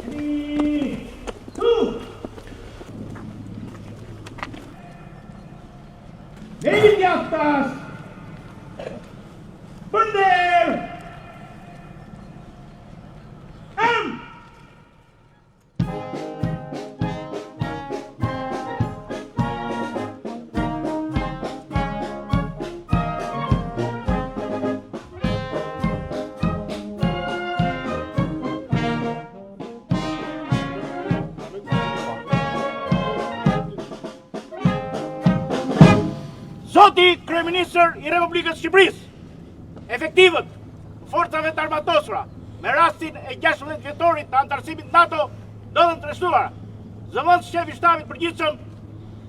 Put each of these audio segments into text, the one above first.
3, 2. Neli djathtas. Për nder. Armë. Zoti Kryeministër i Republikës së Shqipërisë, efektivët e forcave të armatosura me rastin e 16 vjetorit të anëtarësimit NATO ndodhen të rreshtuara. Zëvendës shefi i shtabit të përgjithshëm,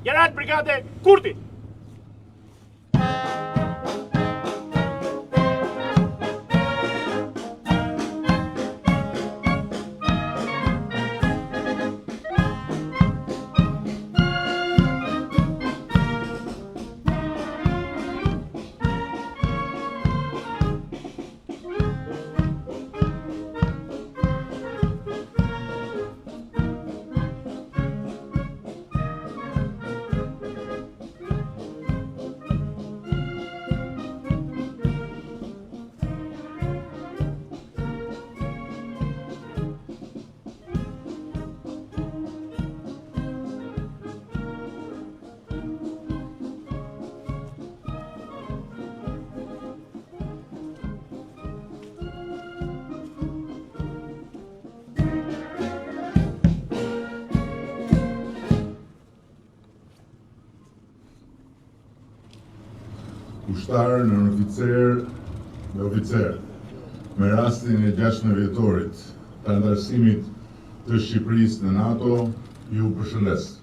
Gjeneral Brigade Kurti. Ushtarë, nënoficerë dhe oficerë, me rastin e 16 vjetorit të anëtarësimit të Shqipërisë në NATO, ju përshëndes.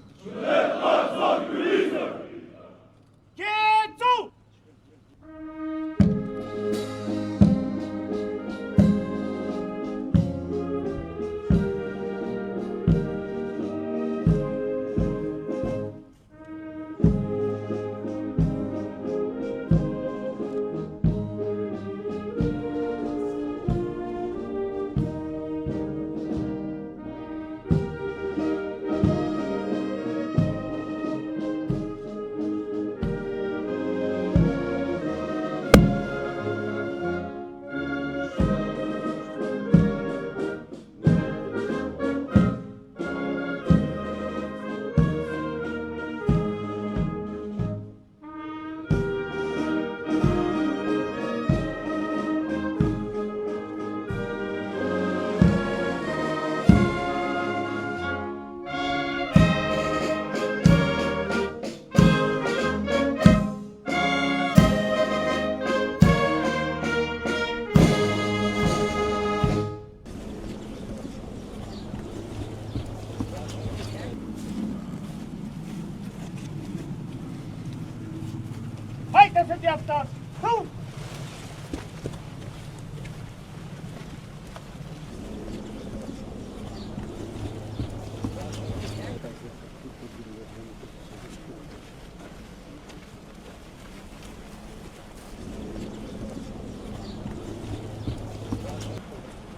Hajde se djathtas! Thu!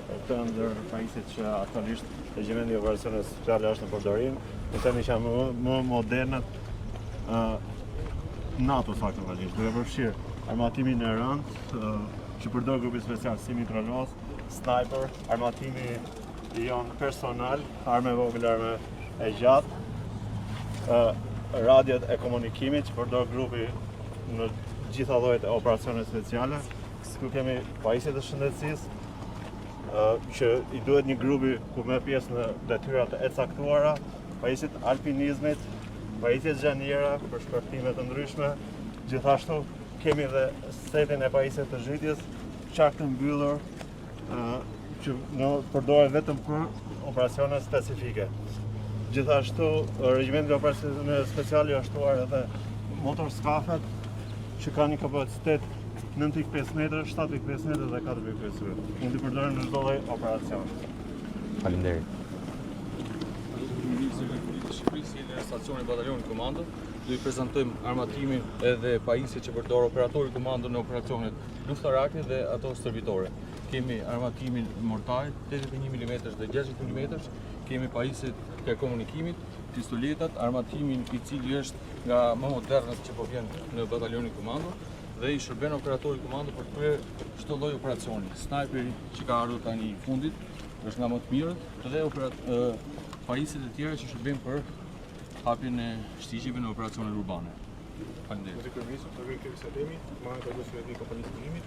Këto janë ndër pajisjet që aktualisht Regjimenti i Operacioneve Speciale është në përdorim. Ne themi që janë më, më modernet ë NATO-s aktualisht, duke përfshirë armatimin e rëndë që përdor grupi special si mitraloz, sniper, armatimi jonë personal, armë e vogël, armë e gjatë, radiot e komunikimit që përdor grupi në gjitha llojet e operacioneve speciale. Këtu kemi pajisjet e shëndetësisë, që i duhet një grupi ku merr pjesë në detyrat e caktuara, pajisjet e alpinizmit, pajisjet xhaniera për shpërthime të ndryshme. Gjithashtu kemi dhe setin e pajisjeve të zhytjes, qark të mbyllur, që në përdoret vetëm për operacione specifike. Gjithashtu, regjimentit të operacioneve speciale i është shtuar edhe motorskafet që kanë një kapacitet 9.5 metra, 7.5 metra dhe 4.5 metra. Mund t'i përdoren në çdo lloj operacioni. Faleminderit. Ministri i Republikës së Shqipërisë, jemi në stacionin e batalionit komando. Do i prezantojmë armatimin edhe pajisjet që përdor operatori komando në operacionet luftarake dhe ato stërvitore. Kemi armatimin mortarit 81 mm dhe 60 mm, kemi pajisjet e komunikimit, pistoletat, armatimin i cili është nga më modernët që po vjen në batalionin komando dhe i shërben operatorit komando për të kryer çdo lloj operacioni. Snajperi që ka ardhur tani i fundit është nga më të mirët dhe pajisjet e tjera që shërbejnë për hapjen e shtigjeve në operacionet urbane. Faleminderit. Zoti kryeministër, të vjen Klevis Ademi, komandant i kompanisë së zbulimit.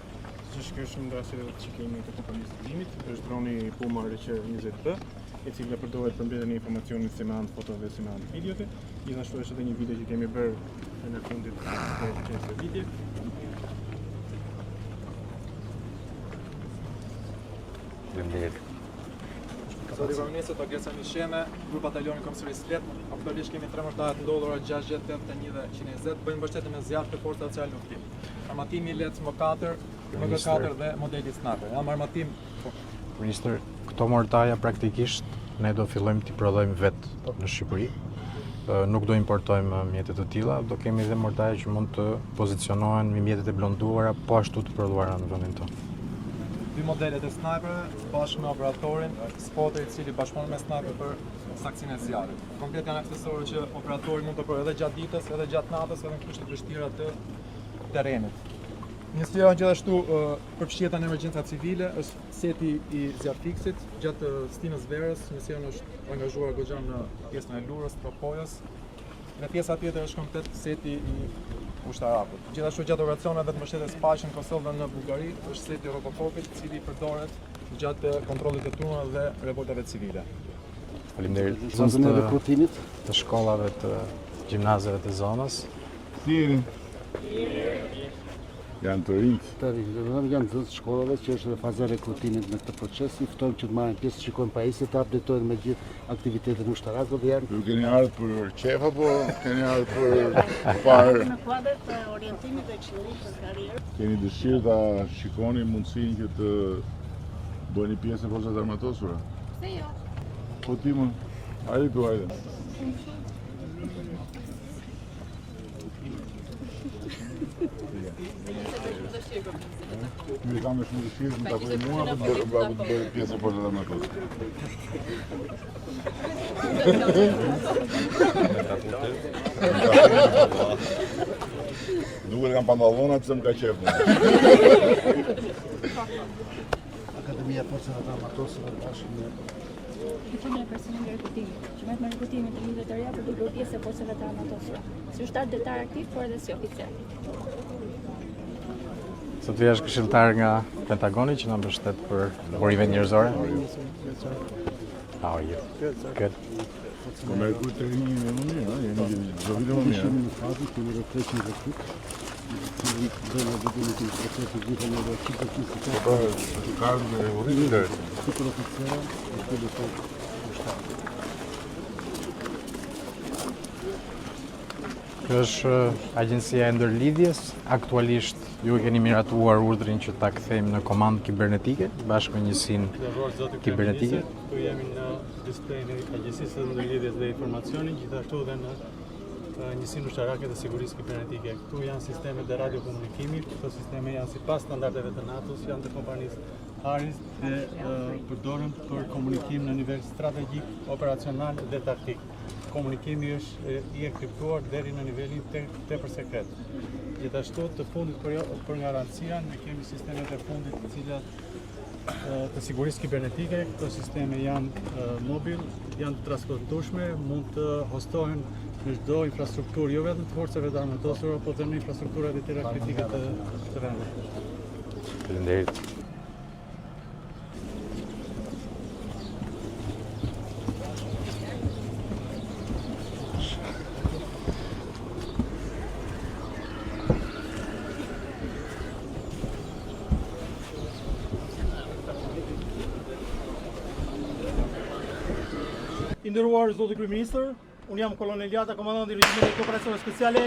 Siç është kjo një nga asetet që kemi të kompanisë së zbulimit, është droni Puma RC20B, i cili përdoret për mbledhjen e informacionit si me anë të fotove si me anë të videove. Gjithashtu është edhe një video që kemi bërë në fundit të qenë stërvitje. Faleminderit. Zoti Kryeministër, Ogerta Misheme, grup batalioni këmbësorisë lehtë, aktualisht kemi tre mortaje të ndodhura 60, 81 dhe 120, bëjnë mbështetje me zjarr të forcave speciale në luftim. Armatimi i lehtë M4, MG4 dhe modeli Sniper. Janë armatim po. Ministër, këto mortaja praktikisht ne do fillojmë t'i prodhojmë vetë në Shqipëri. Nuk do importojmë mjete të tilla, do kemi dhe mortaja që mund të pozicionohen me mjetet e blonduara, po ashtu të prodhuara në vendin tonë. Dy modelet e sniperëve bashkë me operatorin, spotter i cili bashkëpunon me sniper për saktësinë e zjarrit. Komplet janë aksesorë që operatori mund të përdorë edhe gjatë ditës, edhe gjatë natës, edhe në kushte të vështira të terrenit. Njësia gjithashtu përfshihet në emergjenca civile, është seti i zjarrfikësit gjatë stinës verës, njësia është angazhuar goxha në pjesën e Lurës, Tropojës, Dhe pjesa tjetër është komplet seti i ushtarakut. Gjithashtu gjatë operacioneve të mbështetjes paqe në Kosovë dhe në Bullgari është seti i Robocopit, i cili përdoret gjatë kontrollit të turmave dhe revoltave civile. Faleminderit. Zonën e rekrutimit të shkollave të gjimnazeve të zonës. Si jeni? Janë të rinjtë. Të rinjtë, do të thënë janë nxënës të shkollave që është edhe faza e rekrutimit në këtë proces, i ftojmë që të marrin pjesë, të shikojnë pajisjet, të update-ohen me gjithë aktivitetin ushtarak dhe janë. Ju keni ardhur për qejf apo keni ardhur për parë? Në kuadër të orientimit dhe këshillimit për karrierë. Keni dëshirë ta shikoni mundësinë që të bëheni pjesë e forcave të armatosura? Pse jo? Po ti më, hajde tu hajde. Ju kam me shumë dëshirë të më takoj mua apo të bërë apo të bëj pjesë e forcave të armatosura. Duket kam pantallona pse më ka qejf. Akademia e Forcave të Armatosura bashkë me Në fundin e personelit të rekrutimit, që merret me rekrutimin e të rinjve të reja për të bërë pjesë e forcave të armatosura, si ushtar detar aktiv, por edhe si oficer. Sot është këshilltar nga Pentagoni që na mbështet për burimet njerëzore. How are you? Good. Po me rekrutë të rinj jemi më mirë, jemi çdo vit më mirë. Jemi në fazë kemi rreth 300 rekrutë. Bëjmë edhe të një proces të gjitha në dhe që të Po pra, ka ardhur me rregullin deri. Super oficera, i cili po ushtar. Kjo është agjencia e ndërlidhjes. Aktualisht ju e keni miratuar urdhrin që ta kthejmë në komandë kibernetike bashkë me njësinë kibernetike. Këtu jemi në displejin e Agjencisë së Ndërlidhjes dhe Informacionit, gjithashtu dhe në njësinë ushtarake të sigurisë kibernetike. Këtu janë sistemet e radiokomunikimit, këto sisteme janë sipas standardeve të NATO-s, janë të kompanisë Harris dhe përdoren për komunikim në nivel strategjik, operacional dhe taktik. Komunikimi është i enkriptuar deri në nivelin tepër sekret. Gjithashtu të fundit për, jo, për nga rëndësia, ne kemi sistemet e fundit të cilat të sigurisë kibernetike, këto sisteme janë mobil, janë të transportueshme, mund të hostohen në çdo infrastrukturë, jo vetëm të forcave të armatosura, por dhe në infrastrukturat e tjera kritike të, të vendit. Faleminderit. I nderuar zoti kryeministër, unë jam kolonel Jata, komandant i regjimentit të operacioneve speciale.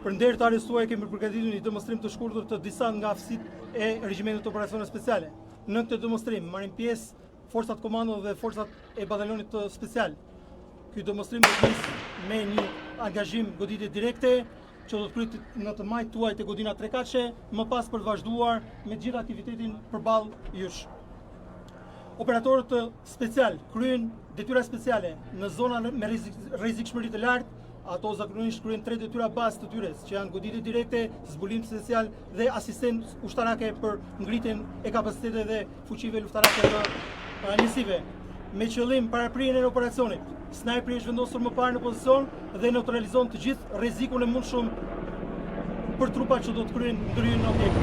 Për nder të ardhjes tuaj kemi përgatitur një demonstrim të shkurtër të disa nga aftësitë e regjimentit të operacioneve speciale. Në këtë demonstrim marrin pjesë forcat komando dhe forcat e batalionit të special. Ky demonstrim do të nisë me një angazhim goditje direkte. që do të kryhet në të majtë tuaj te godina trekatëshe, më pas për të vazhduar me gjithë aktivitetin përballë jush. Operatorët special kryejnë detyra speciale në zona me rrezikshmëri të lartë, ato zakonisht kryejnë tre detyra bazë të tyre, që janë goditje direkte, zbulim special dhe asistencë ushtarake për ngritjen e kapaciteteve dhe fuqive luftarake të njësive. Me qëllim paraprirjen e operacionit, snajperi është vendosur më parë në pozicion dhe neutralizon të gjithë rrezikun e mundshëm për trupat që do të kryejnë ndërhyrjen në objekt.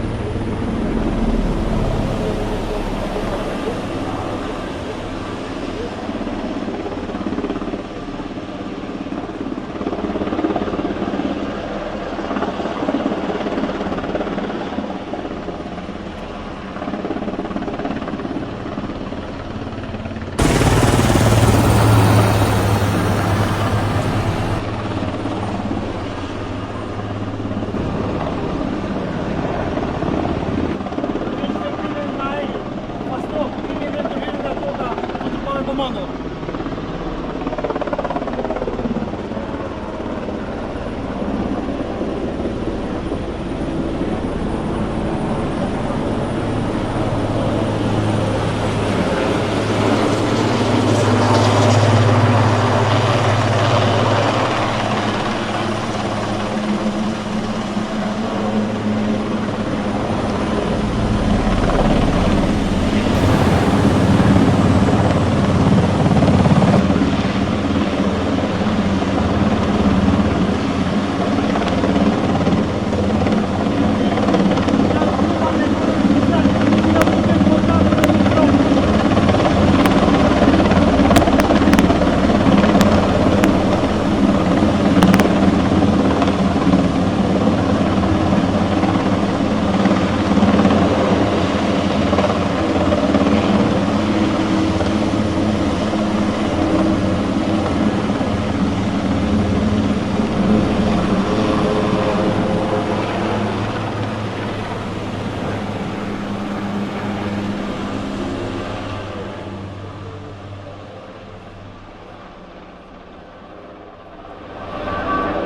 Komando.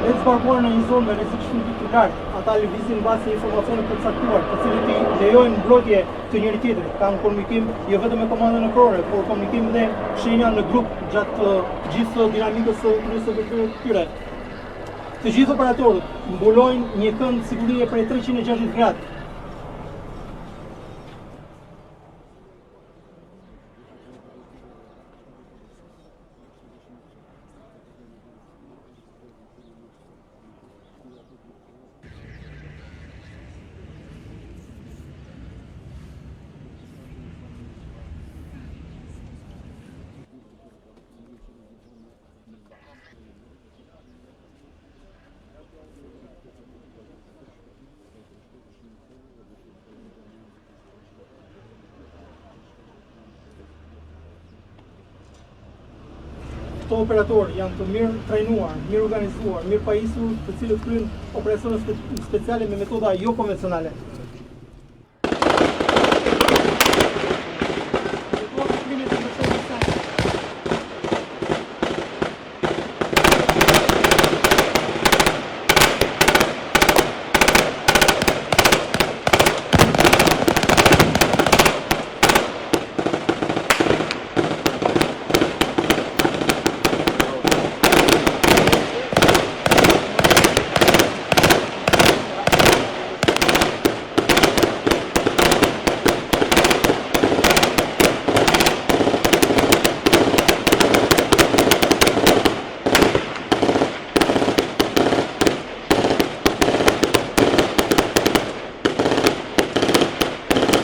Vetë zbarkuar në një zonë me rrezikshmëri të lartë, ata lëvizin në bazë të informacionit të caktuar, të cilët i lejojnë mbrojtje të njëri tjetrit. Kanë komunikim jo vetëm me komandën ajrore, por komunikim dhe shenja në grup gjatë gjithë dinamikës së kryerjes së veprimeve të tyre. Të gjithë operatorët mbulojnë një kënd sigurie prej 360 gradë. Këto operatorë janë të mirë trajnuar, mirë organizuar, mirë pajisur, të cilët kryejnë operacione speciale me metoda jo konvencionale.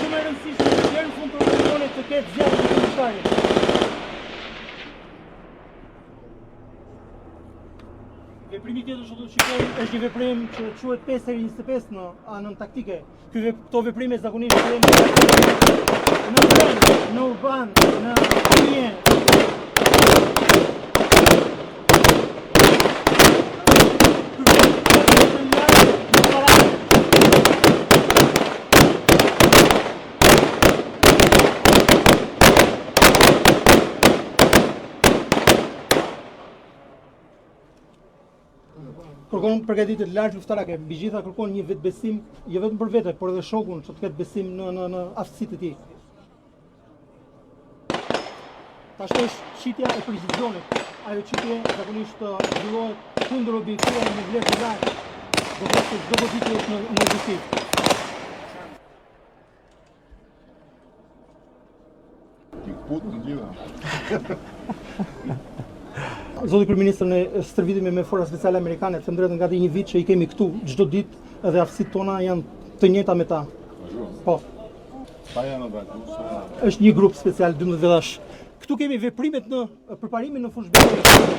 Shumë e rëndësishme që deri në fund të operacionit të ketë zjarr në kundërshtarin. Veprimi tjetër që do të shikojmë është një veprim që quhet 5 herë 25 në anën taktike. Ky vep, këto veprime zakonisht kryhen në tren, në urban, në anije. Ky veprim në parade. Kërkon përgatitje të lartë luftarake, mbi gjitha kërkon një vetëbesim, jo vetëm për vete, por edhe shokun që të ketë besim në në në aftësitë e tij. Tashmë është qitja e precizionit. Ajo qitje zakonisht zhvillohet kundër objektivave me vlerë të lartë. Do të thotë se çdo goditje është në në objektiv. Ti këputën gjitha. Zoti kryeministër, ne stërvitemi me forca speciale amerikane, të them drejtën gati një vit që i kemi këtu çdo ditë dhe aftësitë tona janë të njëjta me ta. Po. Sa janë ata këtu? Është një grup special 12 vetash. Këtu kemi veprimet në përparimin në fushëbetejë.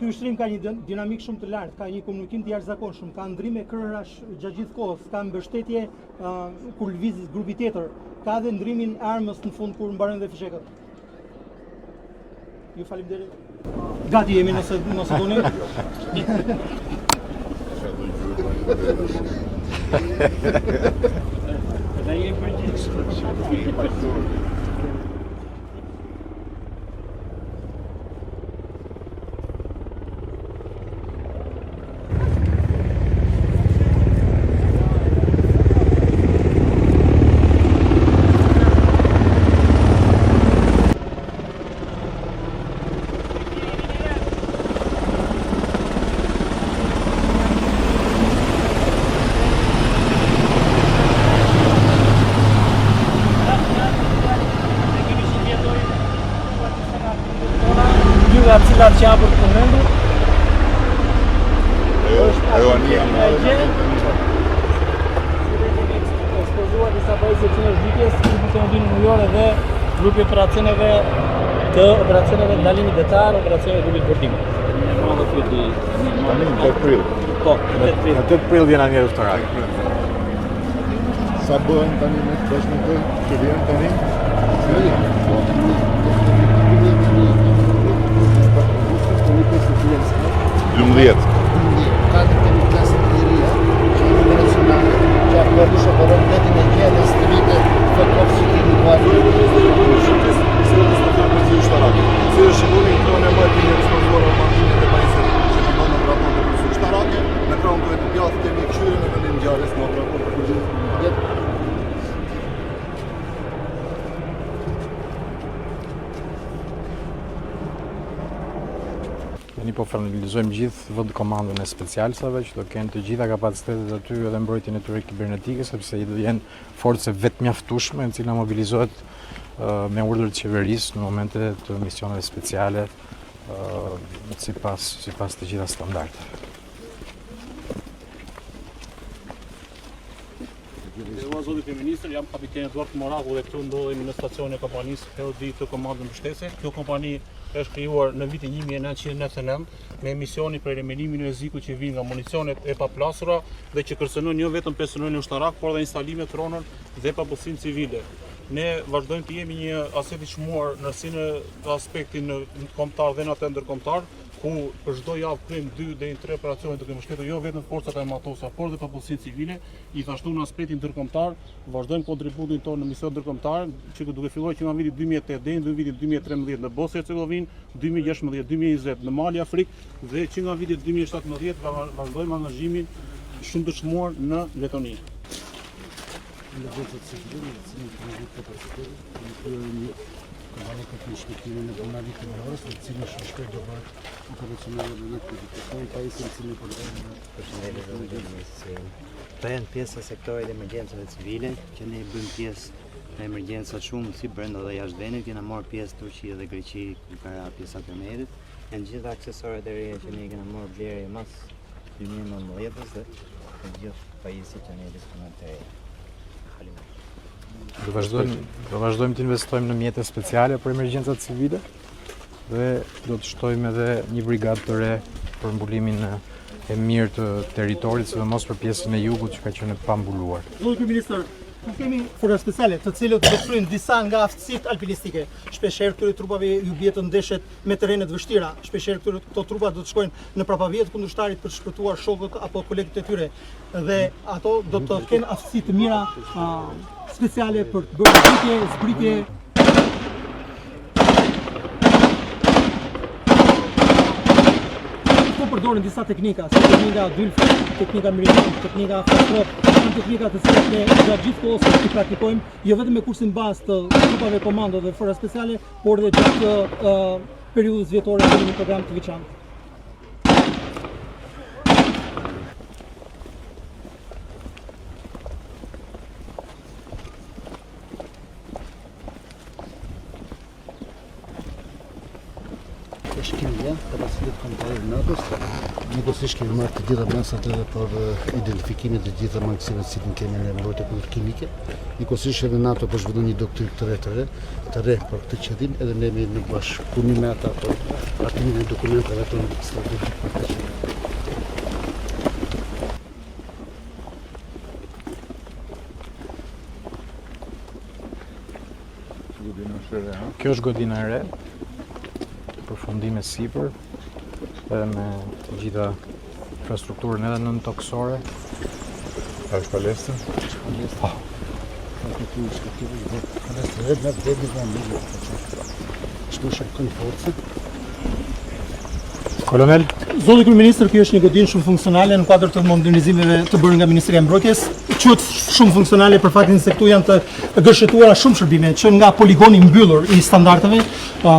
Ky ushtrim ka një dinamikë shumë të lartë, ka një komunikim të jashtëzakonshëm, ka ndrime krehrash gjatë gjithë kohës, ka mbështetje uh, kur lëviz grupi tjetër, ka dhe ndrimin e armës në fund kur mbarojnë dhe fishekët. Ju faleminderit. Gati jemi nëse nëse doni. Dhe jemi përgjithshëm. Një nga cilat që janë për të përmendur është ajo anija e gjenë si dhe kemi ekspozuar disa pajisje të zhdukjes, grupi të ndihmës ujore dhe grupi operacioneve të operacioneve ndalimit detar, operacioneve grupit bordimit. Tani në 8 prill. Po, në 8 prill. Në 8 prill vjen anija luftarake. Sa bëhen tani me bashkë me të që vjen tani? 12. Katër kemi klasë të liria, që janë operacionale, që aktualisht operojnë detin e Egje dhe stërvitet FKOP si kemi Si e shikoni në krahun e majtë kemi ekspozuar armatimin dhe pajisjet që përbëjnë operatorët e policisë ushtarake. Në krahun tuaj të djathtë kemi këqyrjen e vendit ngjarjes nga operatorët e policisë. Tani po finalizojmë gjithë vend komandën e specialsave që do kenë të gjitha kapacitetet aty edhe mbrojtjen e tyre kibernetike sepse do jenë forcë e vetëmjaftueshme e cila mobilizohet me urdhër të qeverisë në momente të misioneve speciale sipas sipas të gjitha standardeve. Nderuar zoti kryeministër, jam kapiten Eduard Moraku dhe këtu ndodhemi në stacionin e kompanisë Herodi të komandës mbështetëse. Kjo kompani është krijuar në vitin 1999 me misionin për eliminimin e rrezikut që vijnë nga municionet e paplasura dhe që kërcënojnë jo vetëm personelin ushtarak, por edhe instalimet, pronën dhe popullsinë civile. Ne vazhdojmë të jemi një aset i çmuar në si në aspektin kombëtar dhe në atë ndërkombëtar, ku për çdo javë kryejmë 2 deri në 3 operacione duke mbështetur jo vetëm forcat e armatosura, por dhe popullsinë civile. Gjithashtu në aspektin ndërkombëtar, vazhdojmë kontributin tonë në mision ndërkombëtar, që duke filluar që nga viti 2008 deri në vitin 2013 në Bosnjë Hercegovinë, 2016, 2020 në Mali Afrikë dhe që nga viti 2017 vazhdojmë angazhimin shumë të çmuar në Letoni. Emergjencat civile, në të cilën kemi rritë kapacitetet, kemi kryer një kompani për të shpëtimin e Bunarit të Vlorës, në të cilën shumë shpejt do bëhet operacionale dhe në këtë ditë. Këto janë pajisje në cilën përdoren në Përshëndetje zoti kryeministër. Këto janë pjesë e sektorit të emergjencave civile, që ne bëjmë pjesë në emergjenca shumë si brenda dhe jashtë vendit, kena marrë pjesë Turqi dhe Greqi ku ka ra pjesa e tërmetit. Janë gjithë aksesorët e reja që ne kena marrë blerje mas 2019-ës dhe të gjithë pajisjet që ne disponojmë të reja. Faleminderit. Do vazhdojmë, do vazhdojmë të investojmë në mjete speciale për emergjencat civile dhe do të shtojmë edhe një brigadë të re për mbulimin e mirë të territorit, sidomos për pjesën e jugut që ka qenë e pambuluar. Zoti kryeministër, ku kemi forca speciale, të cilët do të kryejnë disa nga aftësitë alpinistike. Shpeshherë këtyre trupave ju bie të ndeshet me terrene të vështira. Shpeshherë këtyre këto trupa do të shkojnë në prapavijë të kundërshtarit për të shpëtuar shokët apo kolegët e tyre dhe ato do të kenë aftësi të mira uh, speciale për të bërë zbritje, zbritje Këto përdorin disa teknika, si teknika Dylfer, teknika Meridian, teknika Foxtrot, janë teknika të cilat ne gjatë gjithë kohës i praktikojmë, jo vetëm me kursin bazë të trupave komando dhe forca speciale, por edhe gjatë periudhës vjetore kemi një program të veçantë. Është kimia, kapacitet kombëtar i NATO-s. Njëkohësisht kemi marrë të gjitha masat edhe për eh, identifikimin e të gjitha mangësive të cilat kemi në mbrojtje kundër kimike. Njëkohësisht edhe NATO po zhvillon një doktrinë të re të re, të re për këtë qëllim, edhe ne jemi në bashkëpunim me ata për hartimin e dokumentave tonë strategjike për këtë qëllim. Kjo është godina e re. Përfundim e sipër edhe me të gjitha infrastrukturën edhe nëntokësore. A është palestër? Po. Palestër edhe me vdekje dhe me Është më shumë kënd force. Kolonel? Zoti Kryeministër, kjo është një godinë shumë funksionale në kuadër të modernizimeve të bërë nga Ministria e Mbrojtjes. Quhet shumë funksionale për faktin se këtu janë të gërshetuara shumë shërbime, që nga poligoni i mbyllur i standardeve, po,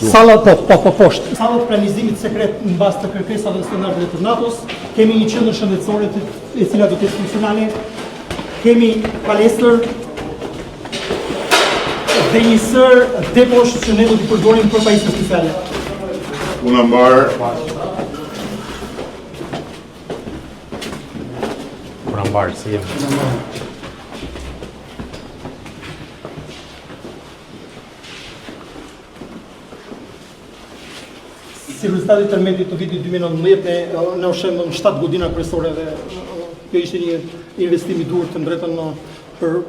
salla po, po, po, poshtë. Salla të planizimit sekret në bazë të kërkesave dhe standardeve të NATO-s, kemi një qendër shëndetësore të, e cila do të jetë funksionale, kemi palestër dhe një sërë deposh që ne do t'i përdorim për pajisje speciale. Puna mbarë. Puna mbarë, si jemi. Si rezultat i tërmetit të vitit 2019, ne ne u shembën 7 godina kryesore dhe kjo ishte një investim i duhur të drejtën për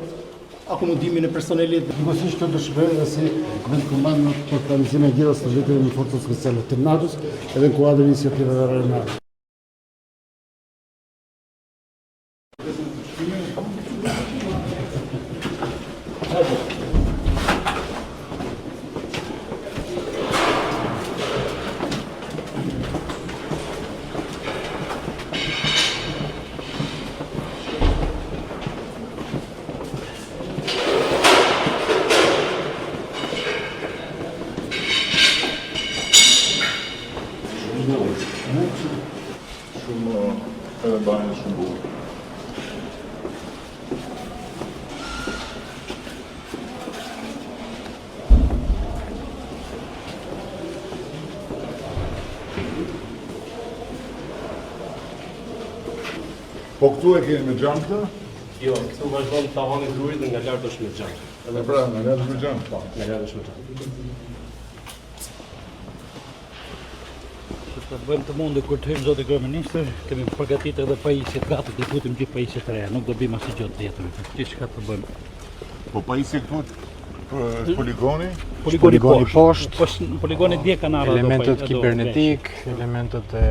akomodimin e personelit. Njëkohësisht kjo do shërbejë edhe si vend komand për planizimin e gjitha stërvitjeve me forcat speciale të NATO-s edhe në kuadër iniciativave rajonale. Shumë edhe banjë shumë bukur. Po këtu e keni me xham këtë? Jo, këtu vazhdon tavani i drurit dhe nga lart është me xham. Edhe pra, nga lart është me xham. Po, nga lart është me xham. Që të bëjmë të mundur kur të hyjmë zoti kryeministër, kemi përgatitur edhe pajisjet gati, do futim gjithë pajisjet e reja, nuk do bëjmë asgjë të vjetër. Gjithçka të bëjmë. Po pajisje këtu? Është poligoni? Poligoni poshtë. Po, poligoni dje kanë ardhur. Elementët kibernetik, elementët e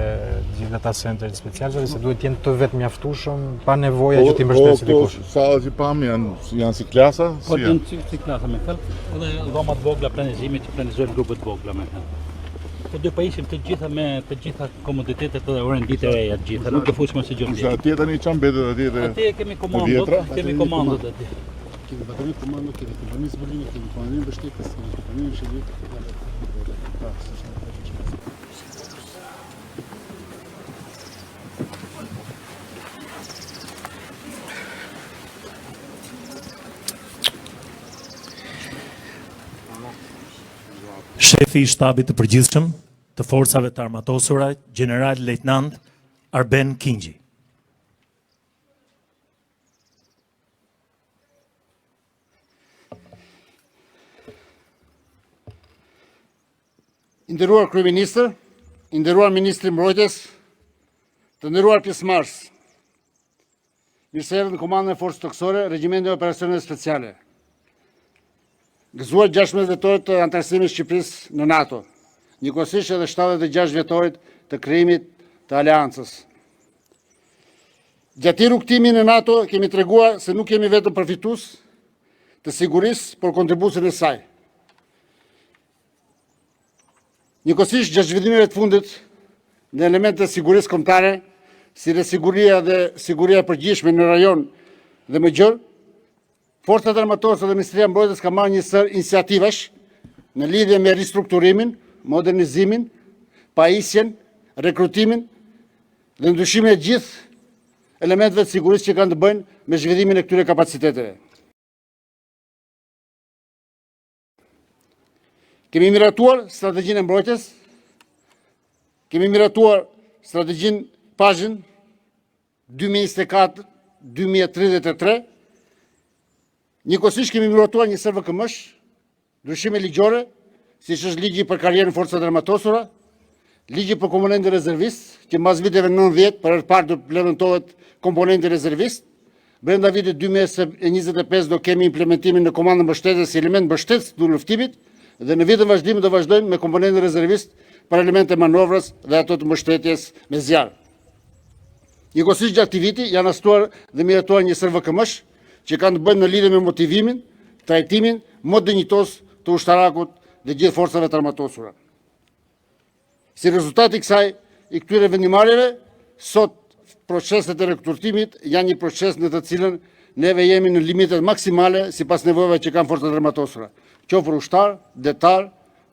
gjithë data centerit special, se duhet të jenë të vetëmjaftueshëm, pa nevoja që t'i mbështesë po, dikush. Po, sallat që pamë janë janë si klasa? Po, janë si, si klasa me thënë, edhe dhoma të vogla planizimi që planizojnë grupe të vogla me thënë. Po do pajisim të gjitha me të gjitha komoditetet dhe orenditë e reja të gjitha, nuk do fusim asgjë tjetër. Atje tani çfarë mbetet atje te? Atje kemi komandot, kemi komandot atje. Kemi batalion komando, kemi kompani zbulimi, kemi kompani mbështetës, kemi kompani shërbimit, pra, Shefi i Shtabit të Përgjithshëm të Forcave të Armatosura, Gjeneral Lejtnant Arben Kingji. I nderuar kryeministër, i nderuar ministri i Mbrojtjes, të nderuar pjesëmarrës. Mirë se erdhët në Komandën e Forcës Tokësore, Regjimentin e Operacioneve Speciale. Gëzuar 16 vjetorit të anëtarësimit të Shqipërisë në NATO, njëkohësisht edhe 76 vjetorit të krijimit të Aleancës. Gjatë këtij rrugëtimi në NATO kemi treguar se nuk jemi vetëm përfitues të sigurisë, por kontribuesin e saj. Njëkohësisht gjatë zhvillimeve të fundit në elemente të sigurisë kombëtare, si dhe siguria dhe siguria e përgjithshme në rajon dhe më gjerë, Forcat e Armatosura dhe Ministria e Mbrojtjes ka marrë një sërë iniciativash në lidhje me ristrukturimin, modernizimin, pajisjen, rekrutimin dhe ndryshimin e gjithë elementëve të sigurisë që kanë të bëjnë me zhvillimin e këtyre kapaciteteve. Kemi miratuar strategjinë e mbrojtjes, kemi miratuar strategjinë PAZH-in 2024-2033, njëkohësisht kemi miratuar një sërë VKM-sh, ndryshime ligjore, siç është ligji për karrierën në forcat e armatosura, ligji për komponentin rezervist, që mbas viteve 90 për herë të parë do të implementohet komponenti rezervist, Brenda vitit 2025 do kemi implementimin në komandën mbështetëse si element mbështetës të luftimit dhe në vitin vazhdim do vazhdojmë me komponentin rezervist për elemente manovrës dhe ato të mbështetjes me zjarr. Njëkohësisht gjatë këtij viti janë hartuar dhe miratuar një sërë VKM-sh që kanë të bëjnë në lidhje me motivimin, trajtimin më dinjitoz të ushtarakut dhe gjithë forcave të armatosura. Si rezultat i kësaj, i këtyre vendimmarrjeve, sot proceset e rekrutimit janë një proces në të cilën neve jemi në limitet maksimale sipas nevojave që kanë forcat e armatosura, qoftë për ushtarë, detarë,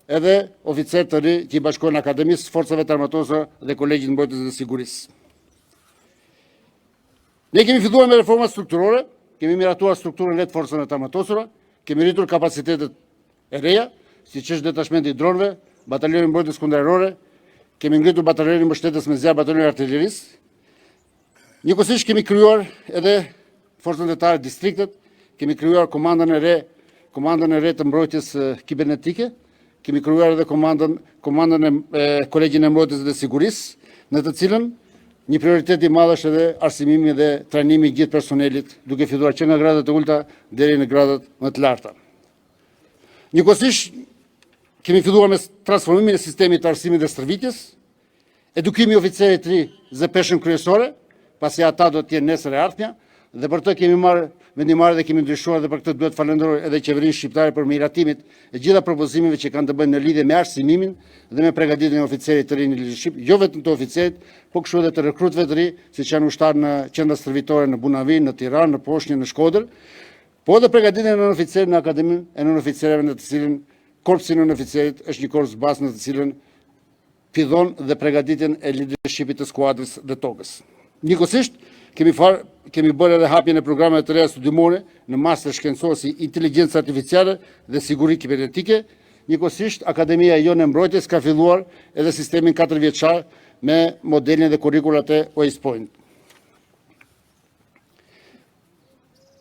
edhe oficerë të ri që i bashkohen Akademisë së Forcave të Armatosura dhe Kolegjit të Mbrojtjes dhe Sigurisë. Ne kemi filluar me reformat strukturore, kemi miratuar strukturën e re të Forcave të Armatosura, kemi rritur kapacitetet e reja, siç është detashmenti i dronëve, batalioni i mbrojtjes kundërajrore, kemi ngritur batalionin mbështetës me zjarr batalionin e artilerisë. Njëkohësisht kemi krijuar edhe forcën detare distriktet, kemi krijuar komandën e re, komandën e re të mbrojtjes kibernetike, kemi krijuar edhe komandën, komandën e, e Kolegjin e Mbrojtjes dhe Sigurisë, në të cilën një prioritet i madh është edhe arsimimi dhe trajnimi i gjithë personelit, duke filluar që nga gradat e ulëta deri në gradat më të larta. Njëkohësisht kemi filluar me transformimin e sistemit të arsimit dhe stërvitjes, edukimi i oficerit të ri zë peshën kryesore, pasi ata do të jenë nesër e ardhmja, dhe për të kemi marrë vendimmarrje dhe kemi ndryshuar dhe për këtë duhet falënderoj edhe qeverinë shqiptare për miratimin e gjitha propozimeve që kanë të bëjnë në lidhje me arsimimin dhe me përgatitjen e oficerit të ri në leadership, jo vetëm të oficerit, po kështu edhe të rekrutëve të ri, siç janë ushtarë në qendra stërvitore në Bunavi, në Tiranë, në Poshnje, në Shkodër, Po edhe përgatitjen e nënoficerit në Akademinë e Nënoficerëve në të cilin korpsi i nënoficerit është një korps bazë në të cilin fillon dhe përgatitjen e leadershipit të skuadrës dhe togës. Njëkohësisht, kemi, far, kemi bërë edhe hapjen e programeve të reja studimore në master shkencor si inteligjencë artificiale dhe siguri kibernetike. Njëkohësisht, Akademia jonë e Mbrojtjes ka filluar edhe sistemin 4 vjeçar me modelin dhe kurrikulat e West Point.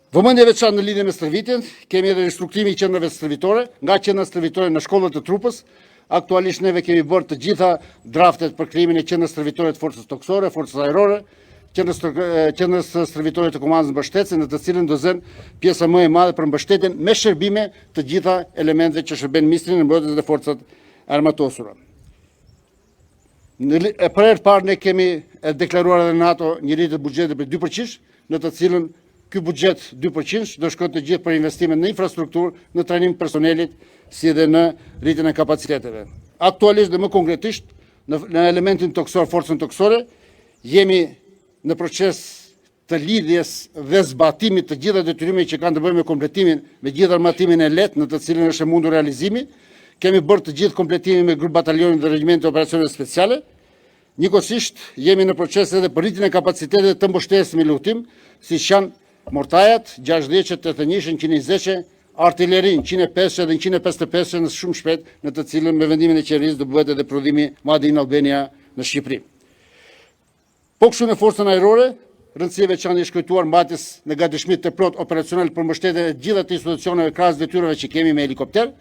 Vëmendje e veçantë në lidhje me stërvitjen, kemi edhe ristrukturimin e qendrave stërvitore, nga qendra stërvitore në shkollat e trupës. Aktualisht neve kemi bërë të gjitha draftet për krijimin e qendrës stërvitore të forcës tokësore, forcës ajrore. Qendrës qendrës stërvitore të komandës mbështetëse në të cilën do zënë pjesa më e madhe për mbështetjen me shërbime të gjitha elementëve që shërbejnë Ministrinë e Mbrojtjes dhe Forcat e Armatosura. Në, e për herë të parë ne kemi e deklaruar edhe në NATO një rritje të buxhetit për 2%, në të cilën ky buxhet 2% do shkojë të gjithë për investime në infrastrukturë, në trajnim të personelit, si dhe në rritjen e kapaciteteve. Aktualisht dhe më konkretisht, në, në elementin tokësor, forcën tokësore, jemi në proces të lidhjes dhe zbatimit të gjitha detyrimeve që kanë të bëjnë me kompletimin me gjithë armatimin e lehtë në të cilën është e mundur realizimi. Kemi bërë të gjithë kompletimin me grup batalionin dhe regjimentin e operacioneve speciale. Njëkohësisht jemi në proces edhe për rritjen e kapaciteteve të mbështetjes me luftim, siç janë mortajat, 60-shë, 81-shë, 120-shë, artilerinë 105-shë dhe 155-shë në shumë shpejt, në të cilën me vendimin e qeverisë do bëhet edhe prodhimi Made in Albania në Shqipëri. Po kështu në forcën ajrore, rëndësi e veçantë është kujtuar mbajtjes në gatishmëri të plotë operacional për mbështetjen e gjitha të institucioneve krahas detyrave që kemi me helikopter.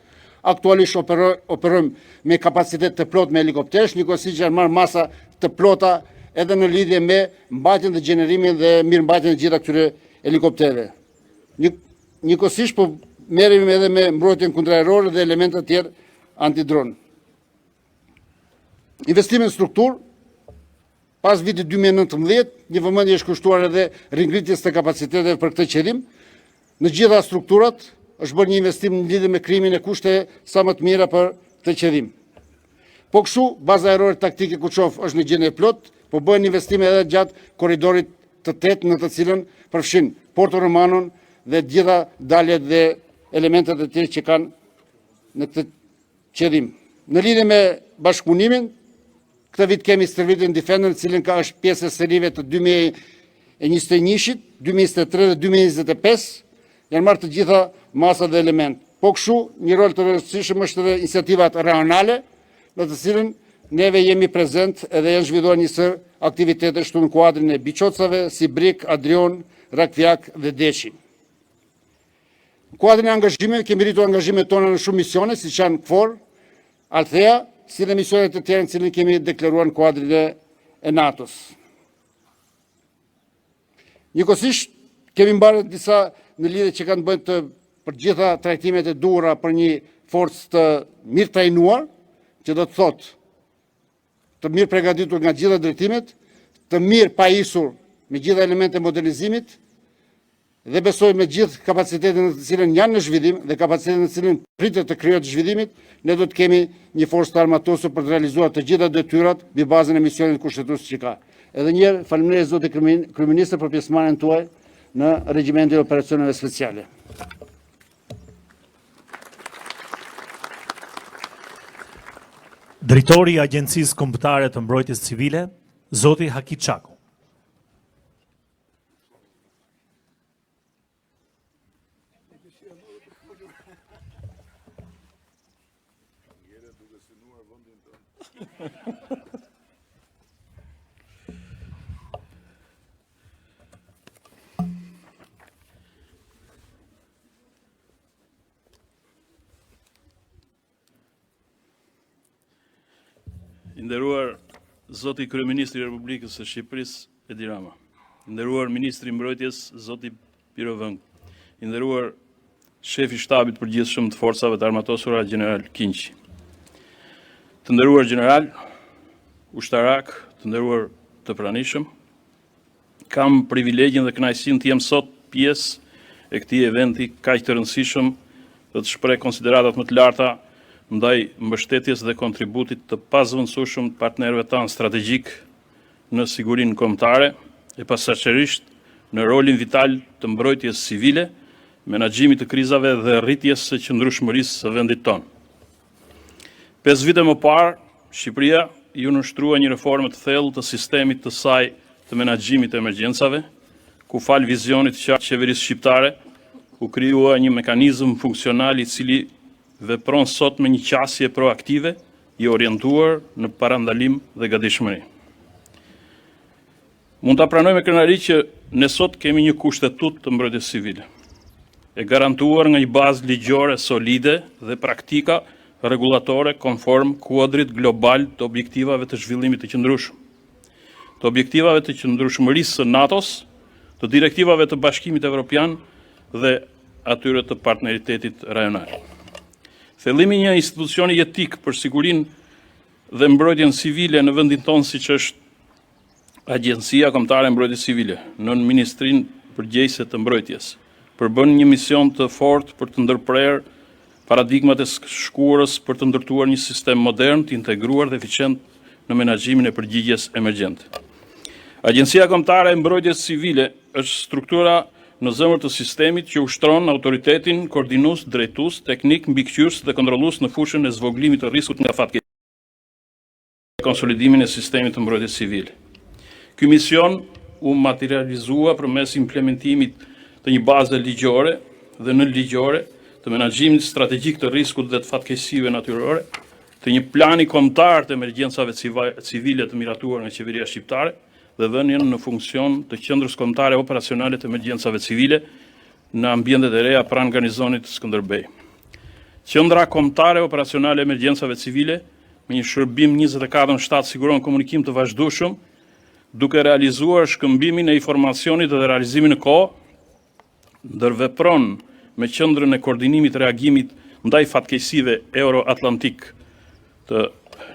Aktualisht operojmë me kapacitet të plotë me helikopterë, njëkohësisht janë marrë masa të plota edhe në lidhje me mbajtjen dhe gjenerimin dhe mirëmbajtjen e gjitha këtyre helikopterëve. Një, njëkohësisht po merremi edhe me mbrojtjen kundërajrore dhe elementet të tjerë antidron. Investime në strukturë, pas vitit 2019, një vëmendje është kushtuar edhe ringritjes të kapaciteteve për këtë qëllim. Në gjitha strukturat është bërë një investim në lidhje me krijimin e kushteve sa më të mira për këtë qëllim. Po kështu, baza ajrore taktike Kuçovë është në gjendje plotë, po bëhen investime edhe gjatë korridorit të tetë në të cilën përfshin Porto Romanon dhe gjitha daljet dhe elementet e tjerë që kanë në këtë qëllim. Në lidhje me bashkëpunimin, këtë vit kemi stërvitjen Defender, në cilën ka është pjesë e serive të 2021-shit, 2023 dhe 2025, janë marrë të gjitha masat dhe element. Po kështu, një rol të rëndësishëm është edhe iniciativat rajonale, në të cilën neve jemi prezent edhe janë zhvilluar një sërë aktivitete shtu në kuadrin e Biçocave, Sibrik, Adrion, Rakvijak dhe Deçi. Në kuadrin e angazhimeve, kemi rritur angazhimet tona në shumë misione, siç janë KFOR, Althea, si dhe misionet të tjera në cilën kemi deklaruar në kuadrin e, e NATO-s. Njëkohësisht, kemi mbarë disa në lidhje që kanë të bëjnë të për gjitha trajtimet e duhura për një forcë të mirë trajnuar, që do të thotë të mirë pregaditur nga gjitha drejtimet, të mirë pajisur me gjitha elemente modernizimit, dhe besoj me gjithë kapacitetin në të cilën janë në zhvillim dhe kapacitetin në të cilën pritet të krijohet zhvillimit, ne do të kemi një forcë të armatosur për të realizuar të gjitha detyrat mbi bazën e misionit kushtetues që ka. Edhe një herë, faleminderit zoti kryeministër për pjesëmarrjen tuaj në regjimentin e operacioneve speciale. Drejtori i Agjencisë Kombëtare të Mbrojtjes Civile, zoti Haki Çako. I nderuar zoti Kryeministri i Republikës së Shqipërisë, Edi Rama. I nderuar Ministri i Mbrojtjes, zoti Pirro Vengu. I nderuar shefi i Shtabit të Përgjithshëm të Forcave të Armatosura, Gjeneral Kinqi. Të nderuar gjeneralë, ushtarakë, të nderuar të pranishëm, Kam privilegjin dhe kënaqësinë të jem sot pjesë e këtij eventi kaq të rëndësishëm dhe të shpreh konsideratat më të larta ndaj mbështetjes dhe kontributit të pazëvendësueshëm të partnerëve tanë strategjikë në sigurinë kombëtare e posaçërisht në rolin vital të mbrojtjes civile, menaxhimit të krizave dhe rritjes së qëndrueshmërisë së vendit tonë. 5 vite më parë, Shqipëria iu nënshtrua një reforme të thellë të sistemit të saj të menaxhimit të emergjencave, ku falë vizionit të qartë të qeverisë shqiptare u krijua një mekanizëm funksional i cili vepron sot me një qasje proaktive i orientuar në parandalim dhe gatishmëri. Mund ta pranoj me krenari që ne sot kemi një kushtetutë të mbrojtjes civile, e garantuar nga një bazë ligjore solide dhe praktika rregullatore konform kuadrit global të objektivave të zhvillimit të qëndrueshëm. të objektivave të qëndrueshmërisë së NATO-s, të direktivave të Bashkimit Evropian dhe atyre të partneritetit rajonal. Thellimi i një institucioni jetik për sigurinë dhe mbrojtjen civile në vendin tonë siç është Agjencia Kombëtare e Mbrojtjes Civile, nën Ministrinë përgjegjëse të Mbrojtjes, përbën një mision të fortë për të ndërprerë paradigmat e së shkuarës për të ndërtuar një sistem modern, të integruar dhe eficient në menaxhimin e përgjigjes emergjente. Agjencia Kombëtare e Mbrojtjes Civile është struktura në zemër të sistemit që ushtron autoritetin koordinues, drejtues, teknik, mbikëqyrës dhe kontrollues në fushën e zvogëlimit të riskut nga fatkeqësia. konsolidimin e sistemit të mbrojtjes civile. Ky mision u materializua përmes implementimit të një baze ligjore dhe nënligjore të menaxhimit strategjik të riskut dhe të fatkeqësive natyrore, të një plani kombëtar të emergjencave civile të miratuar nga qeveria shqiptare dhe vënien në funksion të Qendrës Kombëtare Operacionale të Emergjencave Civile në ambientet e reja pranë garnizonit Skënderbej. Qendra Kombëtare Operacionale e Emergjencave Civile me një shërbim 24 në 7 siguron komunikim të vazhdueshëm duke realizuar shkëmbimin e informacionit dhe realizimin në kohë, ndërvepron me qendrën e koordinimit të reagimit ndaj fatkeqësive Euroatlantik të